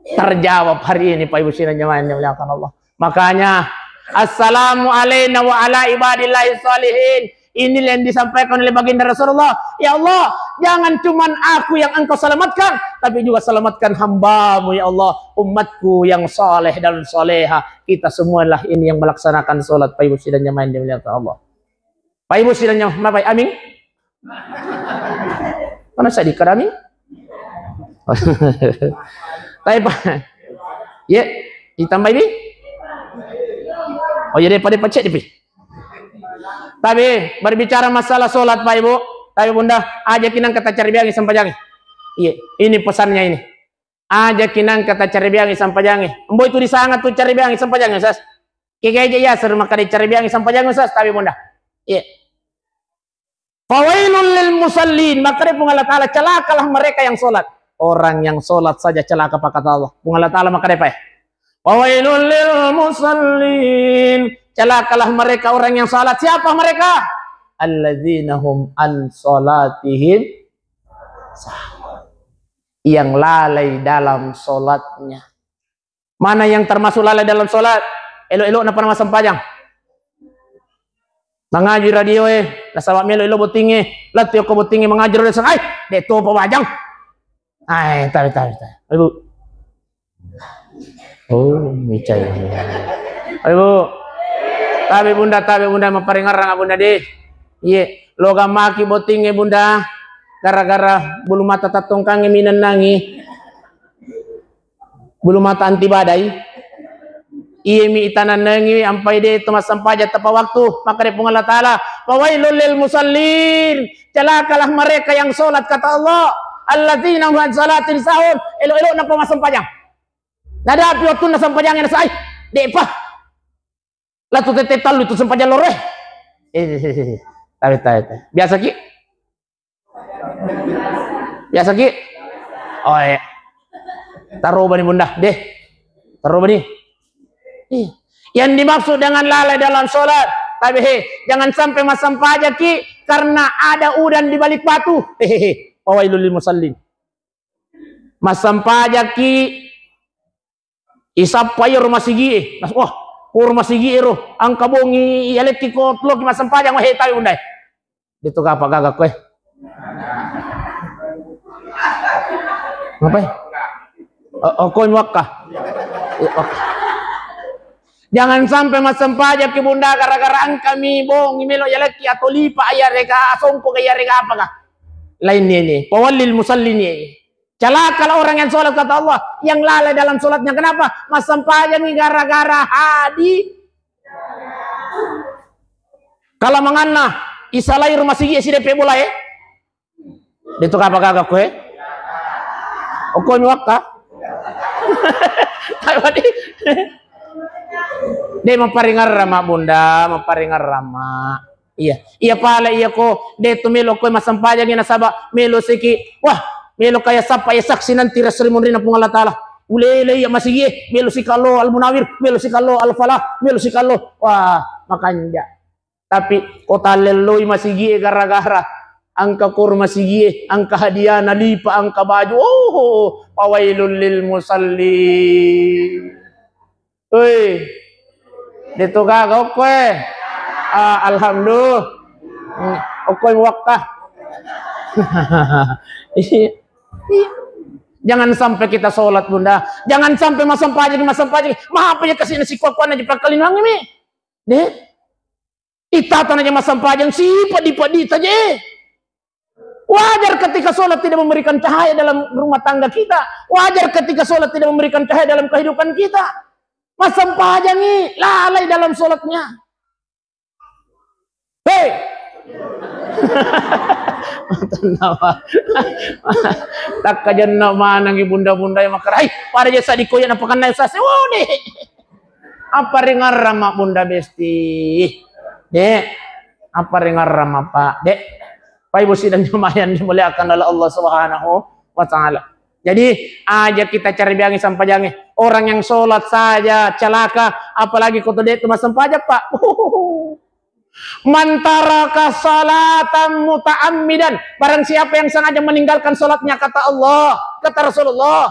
Terjawab hari ini, Pak Ibu sidang jamaah yang dimuliakan Allah. Makanya, assalamu alaina wa ala ibadillahi salihin. Inilah yang disampaikan oleh baginda Rasulullah. Ya Allah, jangan cuman aku yang engkau selamatkan, tapi juga selamatkan hambamu, ya Allah, umatku yang saleh dan saleha. Kita semualah ini yang melaksanakan sholat, Pak Ibu sidang jamaah yang dimuliakan Allah. Pak Ibu sidang jamaah, Bapak, amin. Mana saya dikadami? Tapi Pak, ya, ditambah ini. Oh jadi pada pecek dipi. Tapi berbicara masalah sholat, Pak Ibu, tapi Bunda, aja kinang kata cari biang sampajang. Iya, ini pesannya ini. Aja kinang kata cari biang sampajang. Embo itu di sana tuh cari biang sampajang, Sas. Kige aja ya, seru maka dicari biang sampajang, Sas, tapi Bunda. Iya. Fawailul lil musallin, maka dia Puang Allah Ta'ala, celakalah mereka yang sholat. Orang yang sholat saja celaka, Pak, kata Allah. Puang Allah Ta'ala maka dia, Pak, ya. Fawailul lil musallin, celakalah mereka orang yang sholat. Siapa mereka? Alladzina hum an sholatihim sahun. Yang lalai dalam sholatnya. Mana yang termasuk lalai dalam sholat? Elo-elo napa nama sempajang? Mangaji radio e, nasaba melo elo botting e, lettu ko botting e mangaji radio sang, ai, de to pawajang. Ai, tabe, tabe, tabe. Ibu. Oh, micai. Ibu. Tabe Bunda, tabe Bunda, maparingerrang Bunda de. Iye, lo gamaki botting e Bunda, gara-gara bulu mata tattongkang e minennangi. Bulu mata anti badai. Iyemi itanennengi ampai de to massempaja tepa waktu. Maka de Puang Allah Ta'ala, "Fawailul lil musallin." Celakalah mereka yang sholat, kata Allah. "Alladzina hum an sholatin sahun." Elo-elo napa massempajang. Nadapi waktu na sempajang yang sai. Depa. Latu tete talu itu sempajang loro. Eh, tabe, tabe, tabe. Biasa ki? Biasa ki? Oh, iya. Tarobani Bunda, deh. Tarobani. Ih. Yang dimaksud dengan lalai dalam sholat, tapi he, jangan sampai massempajaki karena ada udang di balik batu. Hehehe. Fawailul lil musallin. Massempajaki isappa iyaro masigie. Nas-, wah, ko ro masigie ro, engka bongi yalekki ko loki massempajang, wah, he, tabe Bunda e. Detu kapa gaga koe. Ngapai? O-, okoi muakka. Jangan sampai massempajaki Bunda gara-gara engkami bongi melo yalekki atau lipa iyarega asongko ga iyarega apaka. Lain ini. Fawallil musallin ini. Celakalah orang yang sholat, kata Allah, yang lalai dalam sholatnya. Kenapa? Massempajangi gara-gara hadi. Kalau manganna, isalai rumah sigi si depe bola, eh. Itu kapa gaga koe? Okko mi wakka. Tapi wadi. De maparingerrang ma Bunda, maparingerrang ma. Iya. Iya pale iya ko, de tu melo koe massempajangi nasaba melo siki. Wah, melo kaya sappa iya saksi nanti ri munrinna Puang Allah Ta'ala. Ulele iya masigie, melo sikallo Al Munawir, melo sikallo Al Falah, melo sikallo. Wah, makanja. Tapi ko tallelloi masigie gara-gara engka kor masigie, engka hadiah nalipa, engka baju. Oh, fawailul lil musallin. Hei. Deto gaga okkoe. Ah, alhamdulillah. Hmm, okkoe muwakka. Iya. Iya. Jangan sampai kita sholat, Bunda. Jangan sampai massempajang, massempajang. Maha apa ya kasih nasi kuah-kuah aja pakkalinang ini. Deh. Itata aja massempajang, si padi-padi taje. Wajar ketika sholat tidak memberikan cahaya dalam rumah tangga kita. Wajar ketika sholat tidak memberikan cahaya dalam kehidupan kita. Massempajangi, lalai dalam sholatnya. Hei! Tenang, Pak. Takkajenna manengi bunda-bunda yang makkeda, "Hai, pada jasa dikoyak napakanna sase." Oh, deh. Apa ringarrang ma bunda besti? Dek. Apa ringarrang ma, Pak? Dek. Pak Ibu sidang jemaah yang dimuliakan oleh Allah Subhanahu wa Ta'ala. Jadi, aja kita cari biangi sampajangi. Orang yang sholat saja celaka, apalagi ko tu de' tu massempajang, Pak. Man taraka salatan muta'ammidan, barang siapa yang sengaja meninggalkan sholatnya, kata Allah, kata Rasulullah,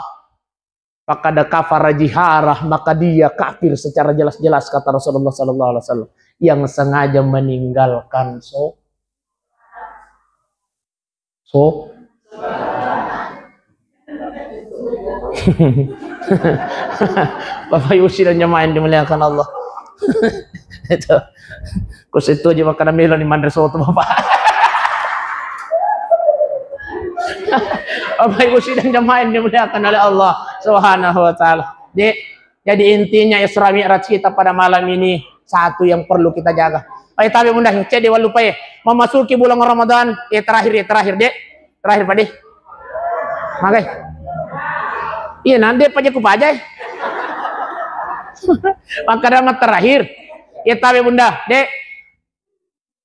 faqad kafara jiharah, maka dia kafir secara jelas-jelas, kata Rasulullah sallallahu alaihi wasallam, yang sengaja meninggalkan sholat. So, Bapak Ibu sidang jamaah yang dimuliakan Allah. Itu. Ku situ aja makan melo ni manre soto, Bapak. Bapak Ibu sidang jamaah yang dimuliakan oleh Allah Subhanahu wa taala. Dek, jadi intinya Isra Mi'raj kita pada malam ini satu yang perlu kita jaga. Ayo tabe Bunda, cek di walupa ya. Memasuki bulan Ramadan, ya terakhir, ya terakhir, Dek. Terakhir, Pak, Dek. Magai. Iya, nanti Pak Jaku Pak Jai. Maka drama terakhir. Ya tabe Bunda, Dek.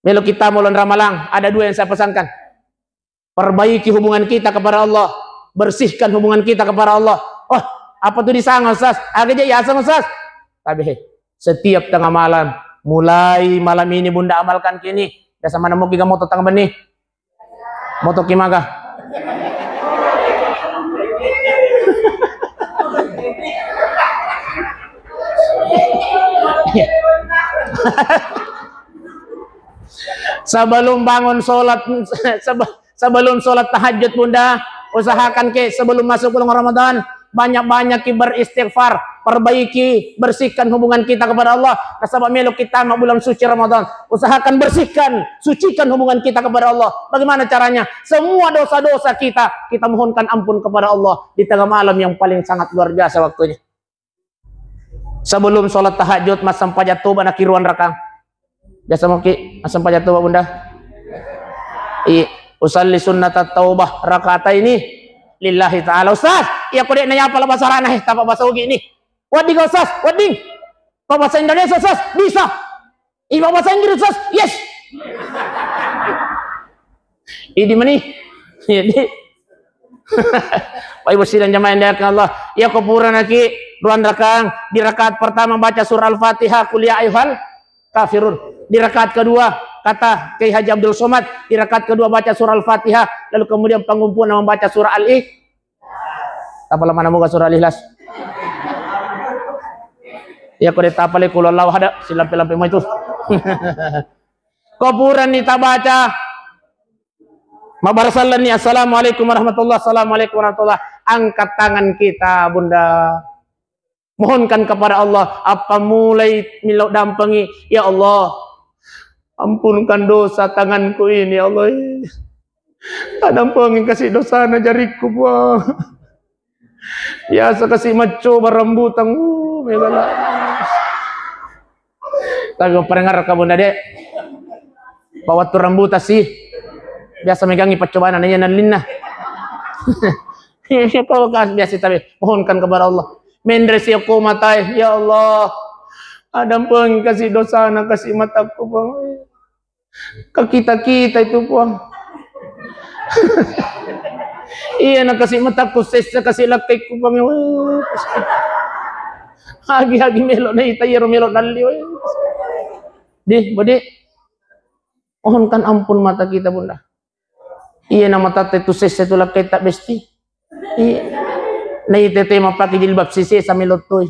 Melo kita bulan Ramalang, ada dua yang saya pesankan. Perbaiki hubungan kita kepada Allah, bersihkan hubungan kita kepada Allah. Oh, apa tu disanga, Ustaz? Aga je yasang, Ustaz? Tapi he, setiap tengah malam, mulai malam ini Bunda amalkan kini. Biasa mana mau kiga moto tengah beni? Moto kimaga? Sebelum bangun sholat, sebe- sebelum sholat tahajud, Bunda, usahakan ke sebelum masuk bulan Ramadan, banyak-banyak ki beristighfar, perbaiki, bersihkan hubungan kita kepada Allah. Nasaba melo kita ma bulan suci Ramadan, usahakan bersihkan, sucikan hubungan kita kepada Allah. Bagaimana caranya? Semua dosa-dosa kita, kita mohonkan ampun kepada Allah di tengah malam yang paling sangat luar biasa waktunya. Sebelum sholat tahajud, massempajang toba naki ruang rakang. Biasa moki massempajang toba, Bunda? I, usalli sunnata taubah rakataini lillahi ta'ala. Ustaz, iya ko dek nayapa la basarana, eh, tapa basogi ni. Wedding, Ustaz, wedding. Kau bahasa Indonesia, Ustaz? Bisa. Ibu bahasa Inggris, Ustaz? Yes. Idi meni. Jadi, Pak Ibu sidang jamaah yang dimuliakan Allah, ya ko pura naki ruang rakang, di rakaat pertama baca surah Al-Fatihah, qul ya ayyuhal kafirun. Di rakaat kedua, kata Kiai Haji Abdul Somad, di rakaat kedua baca surah Al-Fatihah, lalu kemudian pangumpulan membaca surah Al-Ikhlas. Tapala mana muka surah Al-Ikhlas? Ya ko de tapale qul huwallahu ahad, silampe-lampe mo itu. Ko purani tabaca, mabbarasallanni, "Assalamualaikum warahmatullah, assalamualaikum warahmatullah." Angkat tangan kita, Bunda. Mohonkan kepada Allah, apa mulai milo dampengi, "Ya Allah, ampunkan dosa tanganku ini, ya Allah. Adampengi kasi dosana jarikku, Puang." Biasa kasi maccoba rambutan, uh, megala. Tapi parengar ka Bunda, Dek. Pawattu rambutan sih. Biasa megangi paccobana nanya nallinna. Iya, siapa kas biasa tapi mohonkan kepada Allah. Menre si aku matai, ya Allah. Adampengi kasi dosana kasi matakku, Puang. Kakita-kita itu, Puang. Iya, na kasi matakku sessa, kasi lakkaiku, Puang. Weh, agi-agi melo na ita, iyaro melo nalli, weh. Deh, bode. Mohonkan ampun mata kita, Bunda. Iya, na matatta itu sessa itu lakkaita besti. Iya. Na ite te mapake jilbab sisesa melo toi.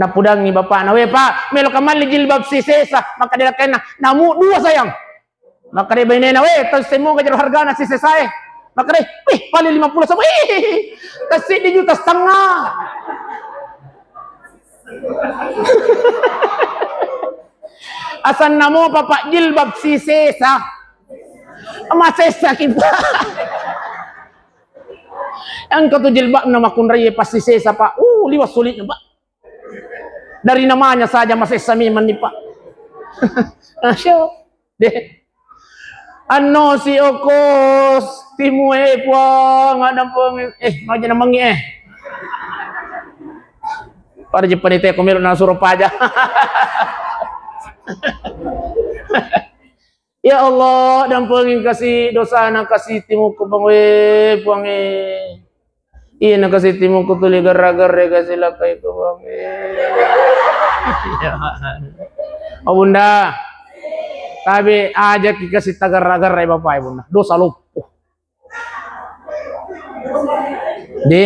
Napudangi bapakna, "Weh, Pak, melo kamalli jilbab sisesa." Maka dia lakkaina, "Namu dua, sayang." Maka dia bainena, "Weh, tau semua gajah hargana sisesae." Maka dia, "Wih, paling lima puluh sama." Ih, kasih di juta setengah. Asanna mopa, Pak, jilbab sisesa. Masessa ki, Pak. Engka tu jilbabna makkunrai pasti sesa, Pak. Uh, liwat sulitnya, Pak. Dari namanya saja masessa memang ni, Pak. Masya Allah. Deh. Anno si okos timu, eh, Puang, ada Puang, eh, mau jadi mengi, eh. Pada Jepang itu aku melu na suro paja. Ya Allah, dampengi kasi dosana kasi timuku, Puang, eh, Puang, eh. Iya, nakasittimukku tuli garra-garra, kasi lakkai ko, Bang. Oh, Bunda. Tabe, ajaki kasi tagarra-garra, Bapak, Bunda. Dosa loppo. De,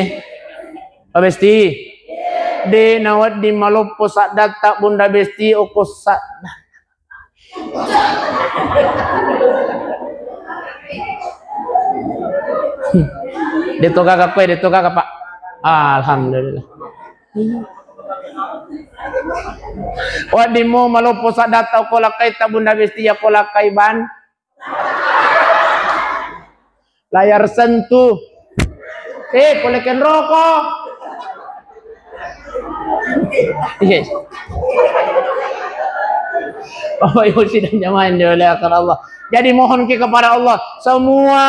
Pak Besti. De, nawedding maloppo saddatta, Bunda Besti, oko sadda. Deto gaga koe, deto gaga, Pak. Alhamdulillah. Wedding mo maloppo saddatta ko lakkaita, Bunda Besti, ya ko lakkai ban. Layar sentuh. Eh, pole kenroko. Iya. Bapak Ibu sidang jamaah yang dimuliakan Allah. Jadi mohon ki kepada Allah, semua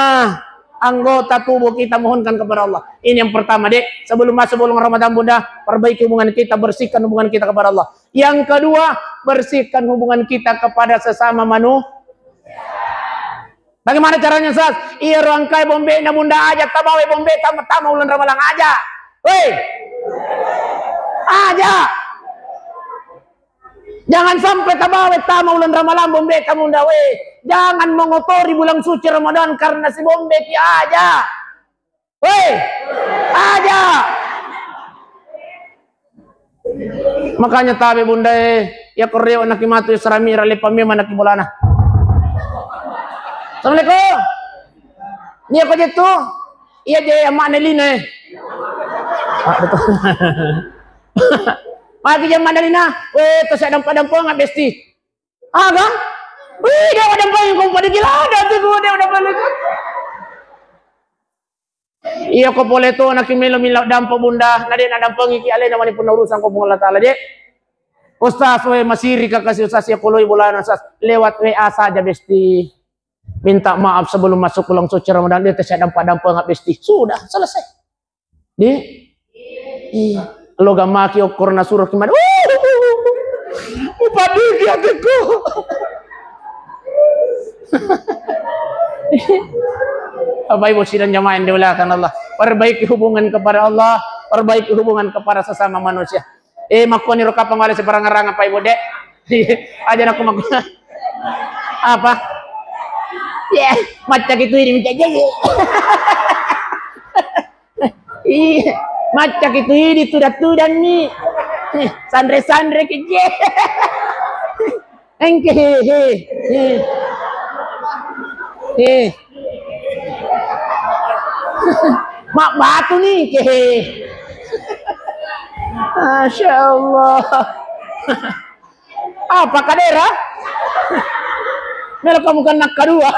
anggota tubuh kita mohonkan kepada Allah. Ini yang pertama, Dek. Sebelum masuk bulan Ramadan, Bunda, perbaiki hubungan kita, bersihkan hubungan kita kepada Allah. Yang kedua, bersihkan hubungan kita kepada sesama manusia. Bagaimana caranya, Sas? Iya, ruangkai bombe na Bunda aja, tabawe bombe tama, tama ulan Ramalang aja. Weh. Aja. Jangan sampai tabawe tama ulan Ramalang bombe tama Bunda, weh. Jangan mengotori bulan suci Ramadan karena si bombe ki aja. Weh. Aja. Makanya tabe Bunda e, ya koreo naki matu Isra Mi'raj, lepa memang naki bolana. Assalamualaikum. Nia ko jettu? Iya je, amma Nelina e. Magi je amma Nelina. Weh, to saya dampa-dampa nggak besti. Aga? Wih, dia udah paling kau pada gila ada tuh, dia udah paling. Iya, ko pole to naki melo mila dampa Bunda, na de' na dampengi ki alena mani punna urusan ko Puang Allah Taala, Dek. Ustaz, we masiri ka kasi Ustaz, ya koloi bolana Ustaz. Lewat W A saja besti. Minta maaf sebelum masuk bulan suci Ramadan, dia tidak dampa-dampa nggak besti. Sudah, selesai. Di? Iya. Lo gamaki okor na suruh ki mada. Upadiki hatiku. Bapak Ibu sidang jamaah yang dimuliakan Allah, perbaiki hubungan kepada Allah, perbaiki hubungan kepada sesama manusia. Eh, makkoni ro kapang wale separang-rang apa Ibu, Dek? Aja aku mak-, apa? Ya, macca gitu ini, macca jadi. Iya, macca ki tu idi tudang-tudang ni. Sanre-sanre ki je. Engke he, he, he. He. Mak batu ni ke he. Masya Allah. Apa kadera? Melo kamu kena kedua.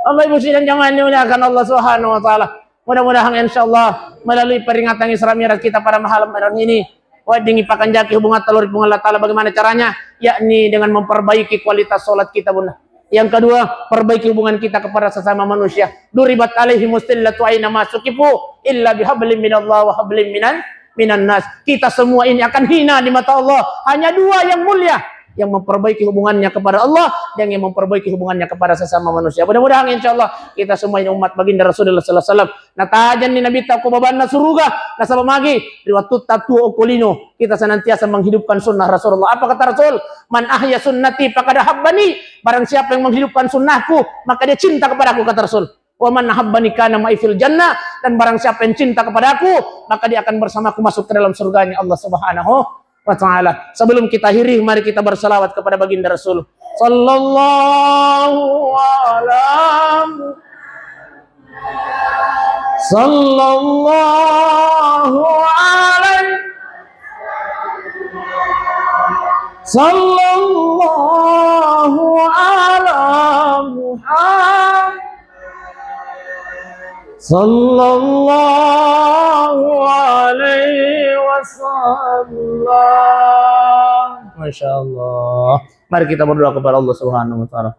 Bapak Ibu sidang jamaah yang dimuliakan Allah Subhanahu wa Ta'ala. Mudah-mudahan, insya Allah, melalui peringatan Isra Mi'raj kita pada malam ini, wedding ipakanjaki hubungan telur Puang Allah Ta'ala. Bagaimana caranya? Yakni dengan memperbaiki kualitas sholat kita, Bunda. Yang kedua, perbaiki hubungan kita kepada sesama manusia. Duribat alaihi mustillatu aina masukifu illa bihablim minallah wa hablim minan minan nas. Kita semua ini akan hina di mata Allah. Hanya dua yang mulia, yang memperbaiki hubungannya kepada Allah dan yang memperbaiki hubungannya kepada sesama manusia. Mudah-mudahan, insya Allah, kita semua ini umat baginda Rasulullah sallallahu alaihi wasallam. Natajanni Nabi ta ko babanna suruga, nasaba magi ri wattu tattuo ko lino, kita senantiasa menghidupkan sunnah Rasulullah. Apa kata Rasul? "Man ahya sunnati faqad ahabbani." Barang siapa yang menghidupkan sunnahku, maka dia cinta kepadaku, kata Rasul. "Wa man ahabbani kana ma'i fil jannah," dan barang siapa yang cinta kepadaku, maka dia akan bersamaku masuk ke dalam surganya Allah Subhanahu wa Ta'ala. Sebelum kita akhiri, mari kita bersalawat kepada baginda Rasul. Sallallahu ala Mu-, sallallahu alaihi, sallallahu ala Muhammad. Sallallahu alaihi wasallam. Masya Allah. Mari kita berdoa kepada Allah Subhanahu wa Ta'ala.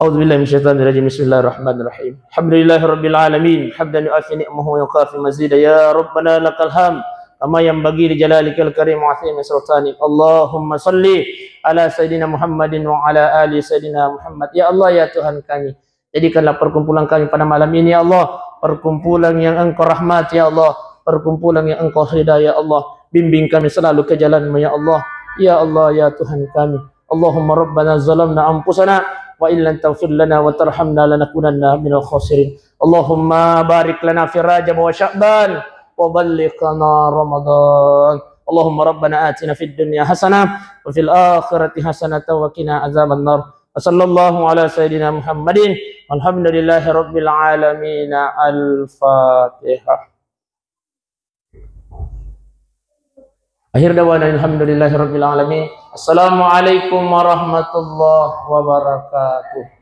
A'udzubillahi minasyaitonirrajim. Bismillahirrahmanirrahim. Alhamdulillahirabbil alamin. Hamdan yuafi ni'mahu wa yukafi mazida. Ya Rabbana lakal hamd. Kama yanbaghi li jalalikal karim wa azimi sultanik. Allahumma salli ala Sayyidina Muhammadin wa ala ali Sayyidina Muhammad. Ya Allah, ya Tuhan kami, jadikanlah perkumpulan kami pada malam ini, ya Allah, perkumpulan yang Engkau rahmati, ya Allah, perkumpulan yang Engkau ridha, ya Allah. Bimbing kami selalu ke jalan-Mu, ya Allah. Ya Allah, ya Tuhan kami. Allahumma rabbana zalamna anfusana wa illam taghfir lana wa tarhamna lanakunanna minal khasirin. Allahumma barik lana fi Rajab wa Sya'ban wa ballighna Ramadan. Allahumma rabbana atina fid dunya hasanah wa fil akhirati hasanatan wa qina azaban nar. Wa sallallahu ala sayyidina Muhammadin walhamdulillahi rabbil alamin. Al-Fatihah. Akhir dawana alhamdulillahi rabbil alamin. Assalamualaikum warahmatullahi wabarakatuh.